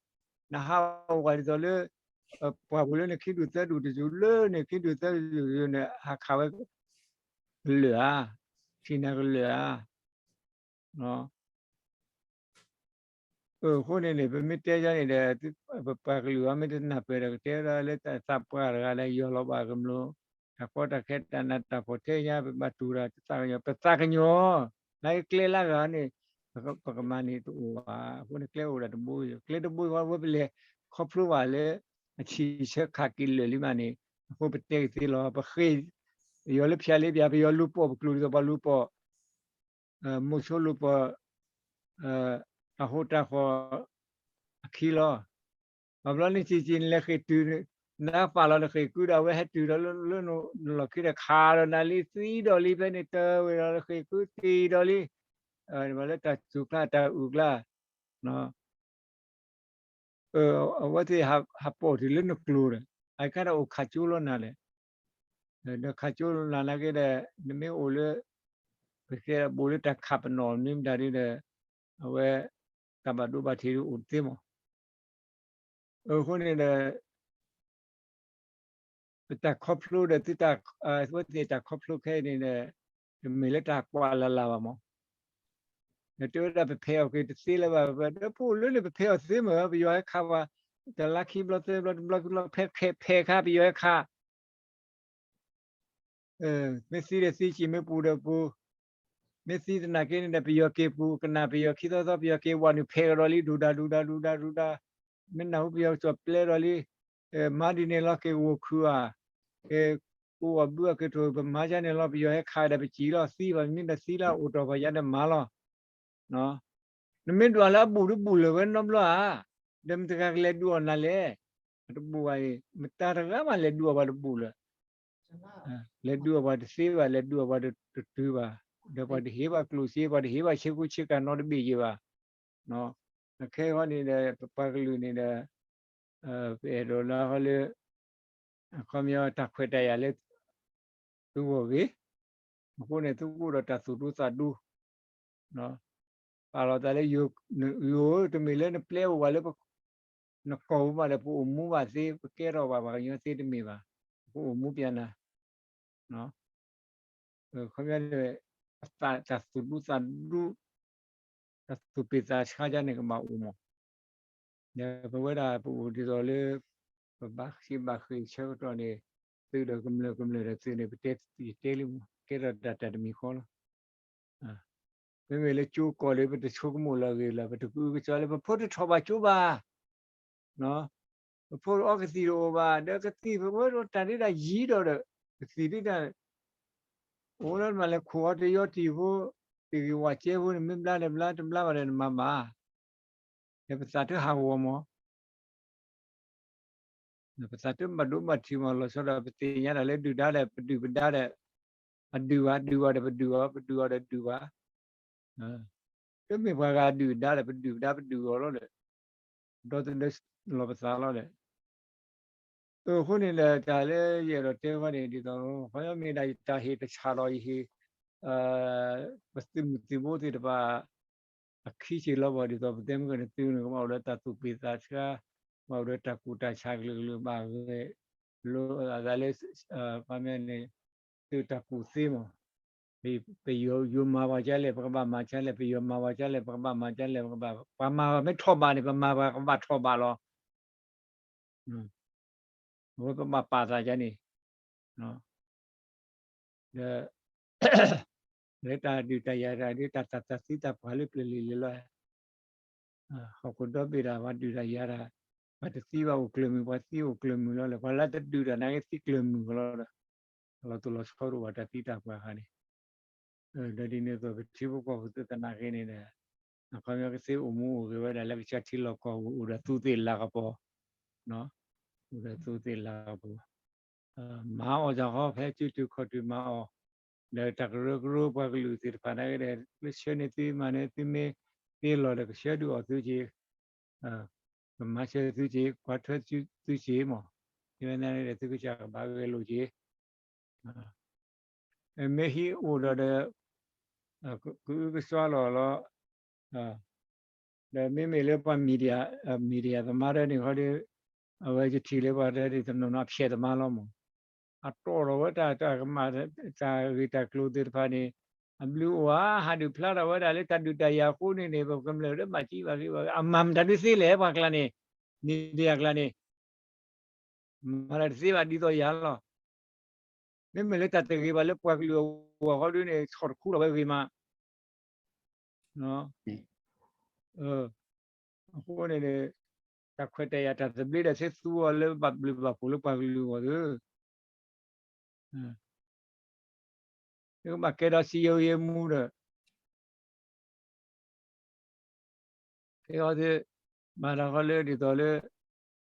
နဟးအိၣ်ဝဲဒ်သိးလၢ ပှၤပူၤလၢနခံဒူၣ်သၢဒူၣ်တစူၤလၢန့ၣ် ခံဒူၣ်သၢဒူၣ်န့ၣ် ဟးခးဝဲ ကလၢာ်ဧါ, ထံၣ်နၤကလၢာ်ဧါ အဃိန့ၣ်န့ၣ် ပမ့ၢ်တဲယါန့ၣ်ဒီး ပပှၤကလုာ်အမ့ၢ်တနၢ်ပၢၢ်ဒီး ကတဲဝဲဒၣ်လၢတၢ်သးပှၢ်တဂၤဒီး ယီၢ်လီၤဘၣ်ကမျၢၢ် တၢ်ကီတၢ်ခဲတၢ်နးတၢ်ဖှီၣ်ထဲညါ ပဘၣ်တူၢ်တၢ်တသးကညီၤ ပသးကညီၤ လၢကျဲလၢဂၤန့ၣ် ပကမၤန့ၣ်တအိၣ်ဘၣ်. အဃိန့ၣ် ကျဲအိၣ်ဒၣ်တဘိ, ကျဲတဘိဃီ ဝဲပလဲၤခီဖျိဘၣ်လၢ အဆံးဆၢခးက့ၤလၢာ်လံမးန့ၣ် အဃိပတဲကသ့လီၤ. ပဃ့ ပယီၤလၢဖၠးလ့ပယီၤ ပယီၤလူၤပိာ်ပကျိၤဒ်သိးပှၤလူၤပိာ် မိၤဆိလူၤပိာ် တၢ်ဟူးတၢ်ဃီၤအခံလီၤ. ဘၣ်ဘျီန့ၣ် စံးစံး နလဲၤဃ့ၢ်တုၤ နပာ်လီၤနဃ့ၢ်ကုဒီး အဝဲဟဲတုၤဒီးလၢနလီၢ်ခံဒီး ခးဒီးနၤလံ သံဒီးလံ ဖဲန့ၣ် တၢ်ဝဲဒီးနဃ့ၢ်ကုသံဒီးလံ, လၢတၢ်စူၤကျါတၢ်အုၣ်ကျါ အဝဲသ့ၣ်ဟးပိာ်တုၤလၢနကျိၤဒီး အကါဒီးအိၣ်ခးကၠိလီၤနၤလဲၣ်. ဒီးခးကၠိလီၤနၤနာ်က့ဒီး နမ့ၢ်အိၣ်လၢ ပကဲဘိးလၢတၢ်ခးပနီၣ်မ့ၢ်မတၤဒ်ဒီး အဝဲ တၢ်ဘၣ်ဒိဘၣ်ထံးဒ်အိၣ်တသ့မး. အဃိန့ၣ်ဒီး ပတၢ်ခီဖျိဒီးသုတၢ် အဝဲသ့ၣ်တၢ်ခီဖျိခဲအံၤန့ၣ်ဒီး တမ့ၢ်လၢတၢ်ကွၢ်လၢ်လၢ်ဘၣ်မး. ဒီးတဲဝဲဒၣ်ပဖဲးအီၣ်က့ၤတသ့လၢၤဘၣ် ပဒီပုၢ်လၢန့ၣ် ပဖဲးအီၣ်သ့မ့ၢ် ပယီၤဟဲခးပှၤ တလါခံဘျီသၢဘျီတဘျီခံဘျီ ဖဲးဖဲးခါ ပယီၤဟဲခး မ့ၢ်သံဒီးသံစံၣ်မ့ၢ်ပူၤဒီးပူၤ, မ့ၢ်သံသနာ်က့န့ၣ်ဒီး ပယီၤက့ၤပူၤ ကနၣ်ပယီၤခံသီသီ ပယီၤက့ၤဝဲနုာ်ဖဲးကဒီးလံ ဒူၣ်ဒါဒူၣ်ဒါဒူၣ်ဒါဒူၣ်ဒါ, မ့ၢ်နၢ်ဟူပယီၤကစီၣ်ပျဲဒီးလံ, မၤဒ်န့ၣ်လီၤ က့ၤဂီၤခုၣ်ဧါ, က့ၤကူအီၣ်ဘုအက့ၤထိၣ် ပမၤဒ်န့ၣ်လီၤ ပယီၤဟဲခးဒီးပစံၣ်လီၤ သံဘၣ်မ့ၢ်ဒီးသံလီၤ အိၣ်တီၢ်ပှၤယါဒီးမၤလီၤ နမ့ၢ်ဒုးအီၤလၢအဘူၣ်တဘူၣ်လၢၤဝဲနီတဘျီဧါ, ဒီးမတၤတဂၤကလဲၤဒုးအီၤနၤလဲၣ်, အတဘူၣ်ဘၣ်အံၤ မတၤတဂၤမးလဲၤဒုးအီၣ်ပှၤတဘူၣ်လၢၤ, လဲၤဒုးအီၣ်ပှၤတသ့ဘၣ် လဲၤဒုးအီၣ်ပှၤတတုၤဘၣ်, ဒီးပှၤတဟ့ၣ်ဘၣ်ကျိၣ်စ့ ပှၤတဟ့ၣ်ဘၣ်ဆ့ကူဆ့ကၤနီတဘ့ၣ်ယံၤဘၣ်, ခဲအံၤန့ၣ်ဒီး ပပှၤကလုာ်န့ၣ်ဒီး ပအဲၣ်ဒိးလၢဃီလၢ အခီပညီတၢ်ခွဲးတၢ်ယာ်လၢ သုဂီၢ်ဂ့ၤ, အဃိန့ၣ် သုကအိၣ်ဒီးတၢ်သူၣ်ဒူသးဒူ, ပာ်လီၤသးလၢ ယိၤဧၢ တမ့ၢ်လၢနပျဲအိၣ်ဘၣ်လၢ နကိာ်ပူၤဘၣ်ဒီး ပအိၣ်မူဘၣ်သ့ ပကဲထီၣ်ဘၣ်ပှၤကညီသ့တမ့ၢ်ဘၣ်, ပအိၣ်မူပျဲနၤ ခီပညီန့ၣ် တၢ်သူၣ်ဒူသးဒူ တၢ်သူၣ်ပ့ၢ်သးဆါဒ်န့ၣ်ကဘၣ်အိၣ်မး, ဒီးပဝဲဒၣ်ပအိၣ်ဒ်သိးလၢ ပဘၣ်ဃ့ဘၣ်ဃ့ၢ်ဆၢကတီၢ်န့ၣ် သုးဒီးကမျၢၢ်ကမျၢၢ်ဒီးသုးန့ၣ် ပတဲယတဲလံမး ကဲထီၣ်တၢ်တၢ်တမံၤဃီလီၤ. မ့မ့ၢ်လၢကၠိကီၢ်လၢ ပတဆိကမိၣ်လၢအဂ့ၤလၢၤ ပတကအုကစွါလၢ ပဖိတထီၣ်ဘၣ်ကၠိဘၣ် ပဖိအီကသံၣ်တအိၣ်ဘၣ် ဒီးကသံၣ်ပဝဲဒၣ်တၢ်ဒုးတၢ်ယံၤဒီး ကသံၣ်ဒုးတၢ် အိၣ်လၢနမၤလၢခိၣ်အီတယီတံၢ်ဖိ တဂ့ၤဝးကဲဖိန့ၣ် မ့ၢ်ဘျါဒီးဘျါ တဘျါဘၣ်ဒီးနမၤဘၣ်, ဒီးပသးတဟးဂီၤမး ပသးတဘၣ်ဒိဘၣ်ထံးမး လီၤဆီဒီးပသ့ၣ်ညါတၢ်လၢဒုၣ်ဒါဒီးပဒုၣ်ပဒါဒီး အဒုၣ်ဘၣ်ဒုၣ်ဘၣ်ဒီးပဒုၣ်အီၤ ပဒုၣ်အီၤဒီးဒုၣ်ဘၣ်, တမ့ၢ်ပှၤဂၤဒုၣ်ဒါဒီး ပဒုၣ်ဒါပဒုၣ်အီၤလီၤဒီး ဒီသဒၢလီၤပသးလီၤဒီး အဃိန့ၣ်ဒီး တၢ်လၢယအဲၣ်ဒိးတဲဃီန့ၣ် ဒ်သိး ခီပညီမ့ၢ်ဒၣ်ယတၢ်ဟ့ၣ်တၢ်ဆၣ်လီၤယဟ့ၣ် ပသုးမုၢ်သံၣ်ဘိသ့ၣ်တဖၣ် အခံက့ၤလီၤဘၣ် ဒ်သိးပတဲမုၢ်ကနသုးန့ၣ် ကဘၣ်အိၣ်ဒီးတၢ်သူၣ်ပ့ၢ်သးဆါ, ဘၣ်အိၣ်ဒီးတၢ်ကူၣ်တၢ်ဆးကလုာ်ကလုာ်ဘၣ်ဂဲၤ လိအသးလၢ ခီပညီန့ၣ် သုးတၢ်ကူၣ်သ့မး ပယီၤယိၤမၤဝဲဒ်လဲၣ် ပကဘၣ်မၤဒ်လဲၣ် ပယီၤမၤဝဲဒ်လဲၣ် ပကဘၣ်မၤဒ်လဲၣ် ပကဘၣ် ပှၤမၤမ့ၢ်ထီၣ်ဘးန့ၣ် ပမၤပှၤကဘၣ်ထီၣ်ဘးလီၤ. အဝဲပဘၣ်ပာ်သးဒ်န့ၣ် ဒီး လၢတၢ်ဒုးတၢ်ယၤတၢ်ဒုးတၢ်သၣ်သၣ်သံတၢ်ပှၢ်လၢပျၢၤလံၤလံၤလီၤ. ဟီၣ်ခိၣ်ဒီဘ့ၣ်တၢ်ပှၤဒုးတၢ်ယၤတၢ် ပှၤတသံဘၣ်အိၣ်ကျၢၤမုာ် ပှၤသံအိၣ်ကျၢၤမုာ်လီၤလၢ ပှၤလၢတဒုးတၢ်နာ်က့သံကျၢၤမုာ်ကလီၤဒီး လီၤတိၢ်လီၤဆီတအိၣ်ဘၣ်တၢ်သံတၢ်ပှၢ်ခါန့ၣ် ဒီးဒ်န့ၣ်အသိး ပထံဖိကီၢ်ဖိသုသနာ်က့န့ၣ်ဒီး အခီပညီကသ့အိၣ်မူအိၣ်ဂဲၤဝဲဒၣ်လၢကစၢ်ထံလီၢ်ကီၢ်ပူၤ အိၣ်ဒီးသူးသ့ၣ်လၤကပီၤ အိၣ်ဒီးသူးသ့ၣ်လၤကပီၤ မၤအီၣ်တၢ်ဃီဖဲစုတုၤခီၣ်တုၤမၤအီၣ် ဒီးတၢ်ကရၢကရိပှၤကလုာ်သ့ၣ်တဖၣ်နာ်က့ဒီး လၢဆှၢန့ၢ်သုမၤန့ၢ်သုမ့ၢ်သ့လီၤဒီးကဆှၢဒုးအီၣ်သုက့ၤ ကမၤဆၢသုက့ၤ ကွၢ်ထွဲသုက့ၤမး မ့ၢ်ဝဲန့ၣ်ဒီး သုကစၢ်ကဘၣ်ဂဲၤလိာ်က့ၤ မ့ၢ်ဟံၣ်အိၣ်ဒီးဒီး ကအုကစွါလီၤလီၤ ဒီးမ့မ့ၢ်လၢပှၤ media သမားဒ်န့ၣ်ဃီဒီး အဝဲယထံၣ်လၢပှၤတနီၤနီၤအဖျဲးသမားလီၤမး အတီၢ်ထီၣ်ဝဲတၢ်တၢ်ကမၣ် တၢ်ဂ့ၢ်တၢ်ကျိၤသ့ၣ်တဖၣ်န့ၣ် အဘျုးအိၣ်ဧါ ဟးဒုးဖျါထီၣ်ဝဲဒၣ်လၢတၢ်ဒုးတၢ်ယၤအဃိန့ၣ်န့ၣ် ပကမျၢၢ်လၢမၤကံဘၣ်ဂ့ၤဘၣ်ဂ့ၤ အမၤမတၤဒုးသ့လဲၣ် ပှၤကျါန့ၣ် media ကျါန့ၣ် မၤတၢ်တသ့ဘၣ်ဒ်သိးယၤလီၤ. မ့မ့ၢ်လၢတၢ်တဂ့ၤဘၣ်လၢပှၤကလုာ်အဂီၢ်ဃီဒ်န့ၣ် ဆီၣ်တခူထီၣ်ဝဲဂ့ၤမး အဃိန့ၣ် တၢ်ခွဲးတၢ်ယာ်တၢ်သဘျ့ဒီး သ့သူအီၤလၢဘၣ်ဘျုးဘၣ်ဖှိၣ်လၢပှၤကလုာ်အဂီၢ်သ့ နကဘၣ်ကဲဒီးစံယိၤယဲမူဒီး ကဲအီၤသ့ မၤတၢ်ဃီလၢဒ်သိးလၢ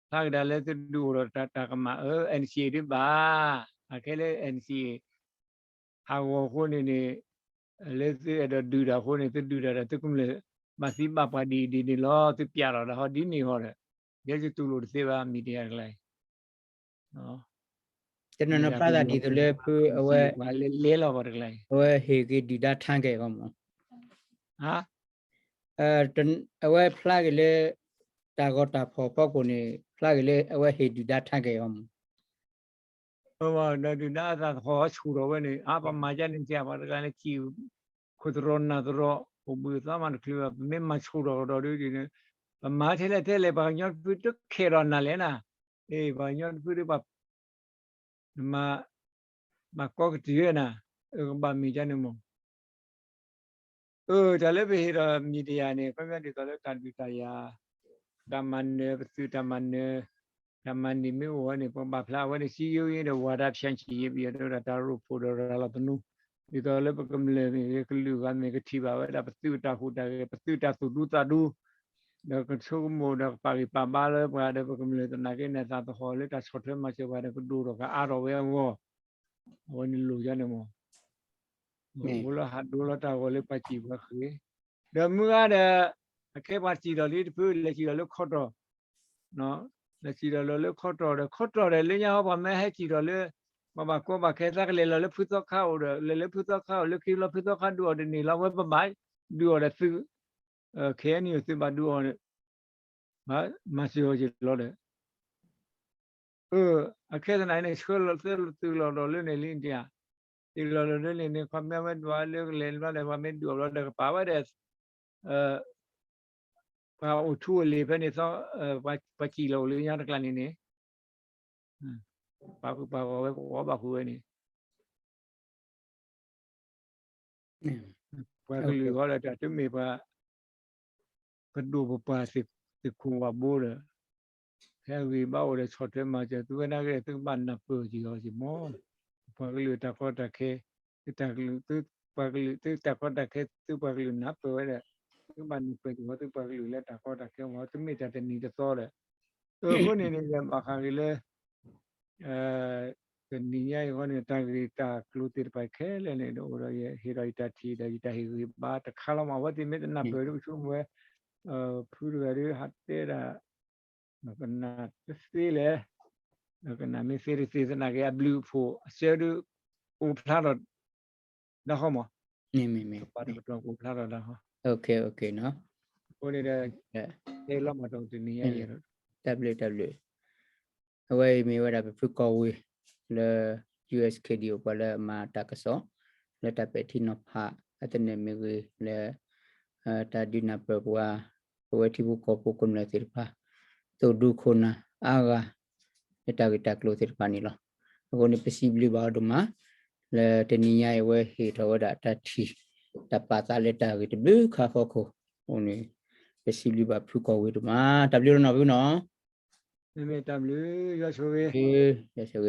ဖျါကဒါလၢသုဒုးအိၣ်ဒီးတၢ်ကမၣ်အၢ NCA ဒ်ဘၣ်, အခဲလၢ NCA ဟးဂီၤအဃိန့ၣ်န့ၣ် လၢသုအဲၣ်ဒိးဒုးတၢ်အဃိန့ၣ် သုဒုးတၢ်ဒီးသုကမျၢၢ် ဘၣ်သံဘၣ်ပှၢ်ဒ်အံၤဒ်န့ၣ်လီၤ သုပျးလီၤဒီးဟီဒ်န့ၣ်ဟီဒီး ယဲယတူၢ်လိာ်တသ့ဘၣ် မံၤတယၤတကျါအံၤ တနီၤနီၤဖျါသးဒ်သိးလၢဖုအဝဲ လဲၤလဲၤလီၤပှၤတကျါအံၤ အဝဲဟ့ၣ်က့ၤဒုၣ်ဒါထါကဲၤအဂီၢ်မး, အဝဲဖျါက့ၤလၢ တၢ်ဂီၤတၢ်ဖီၣ်ဖီခိၣ်န့ၣ် ဖျါက့ၤလၢအဝဲဟ့ၣ်ဒုၣ်ဒါထါကဲၤအဂီၢ်မး ဒီးဒုၣ်ဒါအသးသဟီၣ်ဆူၣ်ထီၣ်ဝဲန့ၣ် အါပှၤမၤဒ်န့ၣ်စ့ၢ် ပှၤတဂၤလၢကံၣ် ခိၣ်သရီနၢ်သရီ အိၣ်ဘှံးအသီမးတချုးဘၣ် ပမ့ၢ်မၤဆူၣ်ထီၣ်ကဒီးဒ်န့ၣ် ပမၤထဲလဲၣ်ထဲလဲၣ် ပှၤကညီတဖုတခဲဒီးနၤလဲၣ်နၤ, အ့ ပှၤကညီတဖုဒ်ပှၤ နမၤ မၤကီကတုၤနၤ, အကဘၣ်မ့ၢ်ဒ်န့ၣ်မး အၢ တၢ်လၢပဟ့ၣ်ဒီးမံၤတယၤန့ၣ် ခီပညီဒ်သိးလၢတၢ်ဒုးတၢ်ယၤ တၢ်မၤနၢၤ ပသုးတၢ်မၤနၢၤ တၢ်မၤန့ၣ်မ့ၢ်အိၣ်ဝဲန့ၣ် ပကဘၣ်ဖျါဝဲန့ၣ် စည်းရုံးရေးဒီး ဝါဒဖြန့်ချိရေး ပယီၤတဲဝဲဒၣ် တၢ်ရိဖှိၣ်ဒီးရၤလီၤသနူ ဒ်သိးလၢပကမျၢၢ်မ့ၢ်ဂ့ၤ ကလုာ်ဂၤမ့ၢ်ဂ့ၤ ကထံၣ်ဘၣ်ဝဲဒၣ်ပသုးအတၢ်ဟူးတၢ်ဂဲၤ ပသုးတၢ်သူၣ်ဒူသးဒူ ဒီးကဆိကမိၣ်ဒီးကပာ်ဂံၢ်ပာ်ဘါလၢပှၤဒီးပကမျၢၢ်သနာ်က့န့ၣ် သးသဟီၣ်လၢတၢ်ဆီၣ်ထွဲမၤစၢၤပှၤဒီးကဒိၣ်ထီၣ်ကအါထီၣ်ဝဲအဂီၢ် အဝဲန့ၣ်လိၣ်ယါန့ၣ်မး အိၣ်လၢဟးဒိလီၤတၢ်ဂီၤလၢပှၤစံၣ်ပှၤဃ့ၢ် ဒီးမုၢ်ဂၤဒီး အခဲပှၤစံၣ်ထီၣ်လံတဖု လဲၤစံၣ်ထီၣ်လၢခီတီၢ် လဲၤစံၣ်ထီၣ်လီၤလၢခီတီၢ်ဒီး ခီတီၢ်ဒီးလၢညါဟီပှၤမ့ၢ်ဟဲစံၣ်ထီၣ်လၢ ပှၤဘၣ်ကီဘၣ်ခဲသးကလဲၤလီၤလၢဖုသီခါအိၣ်ဒီး လဲၤလၢဖုသီခါအိၣ်လၢခံဘျီဖုသီခါဒုးအီၤတန့ၢ်လီၤ ဝဲပဘၣ်ဒုးအီၤဒီးသုး ခဲအံၤန့ၣ်သုးဘၣ်ဒုးအီၤ မၤစၢၤအီၤက့ၤလီၤဒီး အခဲသနာ်န့ၣ် ဆှၢလီၤသၢသုးလီၤဒီးလၢန့ၣ်လံဒံးဧါ, သုးလီၤဒီးလၢန့ၣ်န့ၣ် ခီမ့ၢ်ဝဲဒွးလၢကလဲၤဘျီဒီး ပှၤမ့ၢ်ဒုးအီၤဘျီဒီးကပာ်ဝဲဒီး ပှၤအိၣ်ထူအိၣ်လံၤဖဲန့ၣ်သီ ပှၤစံၣ်လီၤအိၣ်လၢညါတကျါန့ၣ်န့ၣ် ပာ်ဃုာ်ပာ်ဂီၤဝဲကဝီၤဘၣ်ဃုာ်ဝဲန့ၣ် ပှၤကလုာ်ဂီၢ်ဒီးတၢ်တမ့ၢ်ပှၤ ပဒိၣ်ပပှၢ်သ့ၣ်ခိၣ်ဝၣ်ဘိဒီး ဖဲအဂံၢ်ဘါအိၣ်ဒီးဆီၣ်ထွဲမၤစၢၤသုဝဲဒၣ်က့ၤ သုကဘၣ်နၢ်ပၢၢ်က့ၤအီၤက့ၤမး, ပှၤကလုာ်တၢ်ကီတၢ်ခဲ သုတၢ်ကလုာ် သုပှၤကလုာ် သုတၢ်ကီတၢ်ခဲ သုပှၤကလုာ်နၢ်ပၢၢ်ဝဲဒီး သုကဘၣ်နၢ်ပၢၢ်က့ၤအီၤ သုပှၤကလုာ်လၢတၢ်ကီတၢ်ခဲမး တမ့ၢ်တၢ်တနံၤတသီဒီး အဃိန့ၣ်န့ၣ် ယဘၣ်ဃးက့ၤလၢ တနံၤညါအံၤဃီန့ၣ် တၢ်ဂ့ၢ်တၢ်ကျိၤသ့ၣ်တဖၣ်ခဲလၢာ်န့ၣ် အိၣ်ဒီးယဟ့ၣ်ဒီးယတၢ်ထံၣ်ဒီးယတၢ်ဟ့ၣ်ဂံၢ်ဘါတခါလီၤမး အဝဲသ့ၣ်မ့ၢ်တနၢ်ပၢၢ်ဒ်ကဆိကမိၣ်ဝဲ ဖုတဂၤဒ်ဟးတဲဒၣ် ကနၣ်တသ့လဲၣ်, ကနၣ်မ့ၢ်သ့တသ့သနာ်က့ အဘျုးအဖှိၣ်အစၢဒ် အိၣ်ဖျါထီၣ် ဒၣ်ဃီမး, ကပာ်တကတီၢ်အိၣ်ဖျါထီၣ်ဒၣ်ဃီ, အဃိန့ၣ်ဒီး တဲလီၤမးဒီးတနံၤညါအံၤ တၢ်ဘျုးတၢ်ဘျုး, အဝဲအံၤမ့ၢ်ဝဲဒၣ်ပဖုကီၢ်ဝ့ၢ်လၢ ယူၢ်အ့းခ့ၣ်ဒံၣ် အိၣ်ပှၤလၢအမၤတၢ်ကစီၣ် လၢတၢ်ပဲာ်ထံနီၤဖး အသနၢၣ်မ့ၢ်ဂ့ၤလၢ တၢ်ဒုးနၢ်ပၢၢ်ပှၤ ပဝဲထံဖိကီၢ်ဖိကမျၢၢ်သ့ၣ်တဖၣ် သိၣ်ဒူခိၣ်နၢ်အါဂၤ လၢတၢ်ဂ့ၢ်တၢ်ကျိၤသ့ၣ်တဖၣ်န့ၣ်လီၤ. အဃိန့ၣ် ပစံးဘျုးဘၣ်အီၤဒိၣ်မး လၢတနံၤညါအံၤအဝဲဟ့ၣ်ထီၣ်ဝဲဒၣ်တၢ်ထံၣ် တၢ်ပာ်သးလၢတၢ်ဂ့ၢ်တဘျုးခါအဖီခိၣ်အဃိန့ၣ် ပစံးဘျုးဘၣ်ဖုကီၢ်ဝ့ၢ်ဒိၣ်မး တၢ်ဘျုးလီၤနီၢ်ဖုနီၢ် မ့မ့ၢ်တၢ်ဘျုး ယွၤဆိၣ်ဂ့ၤ ယွၤဆိၣ်ဂ့ၤ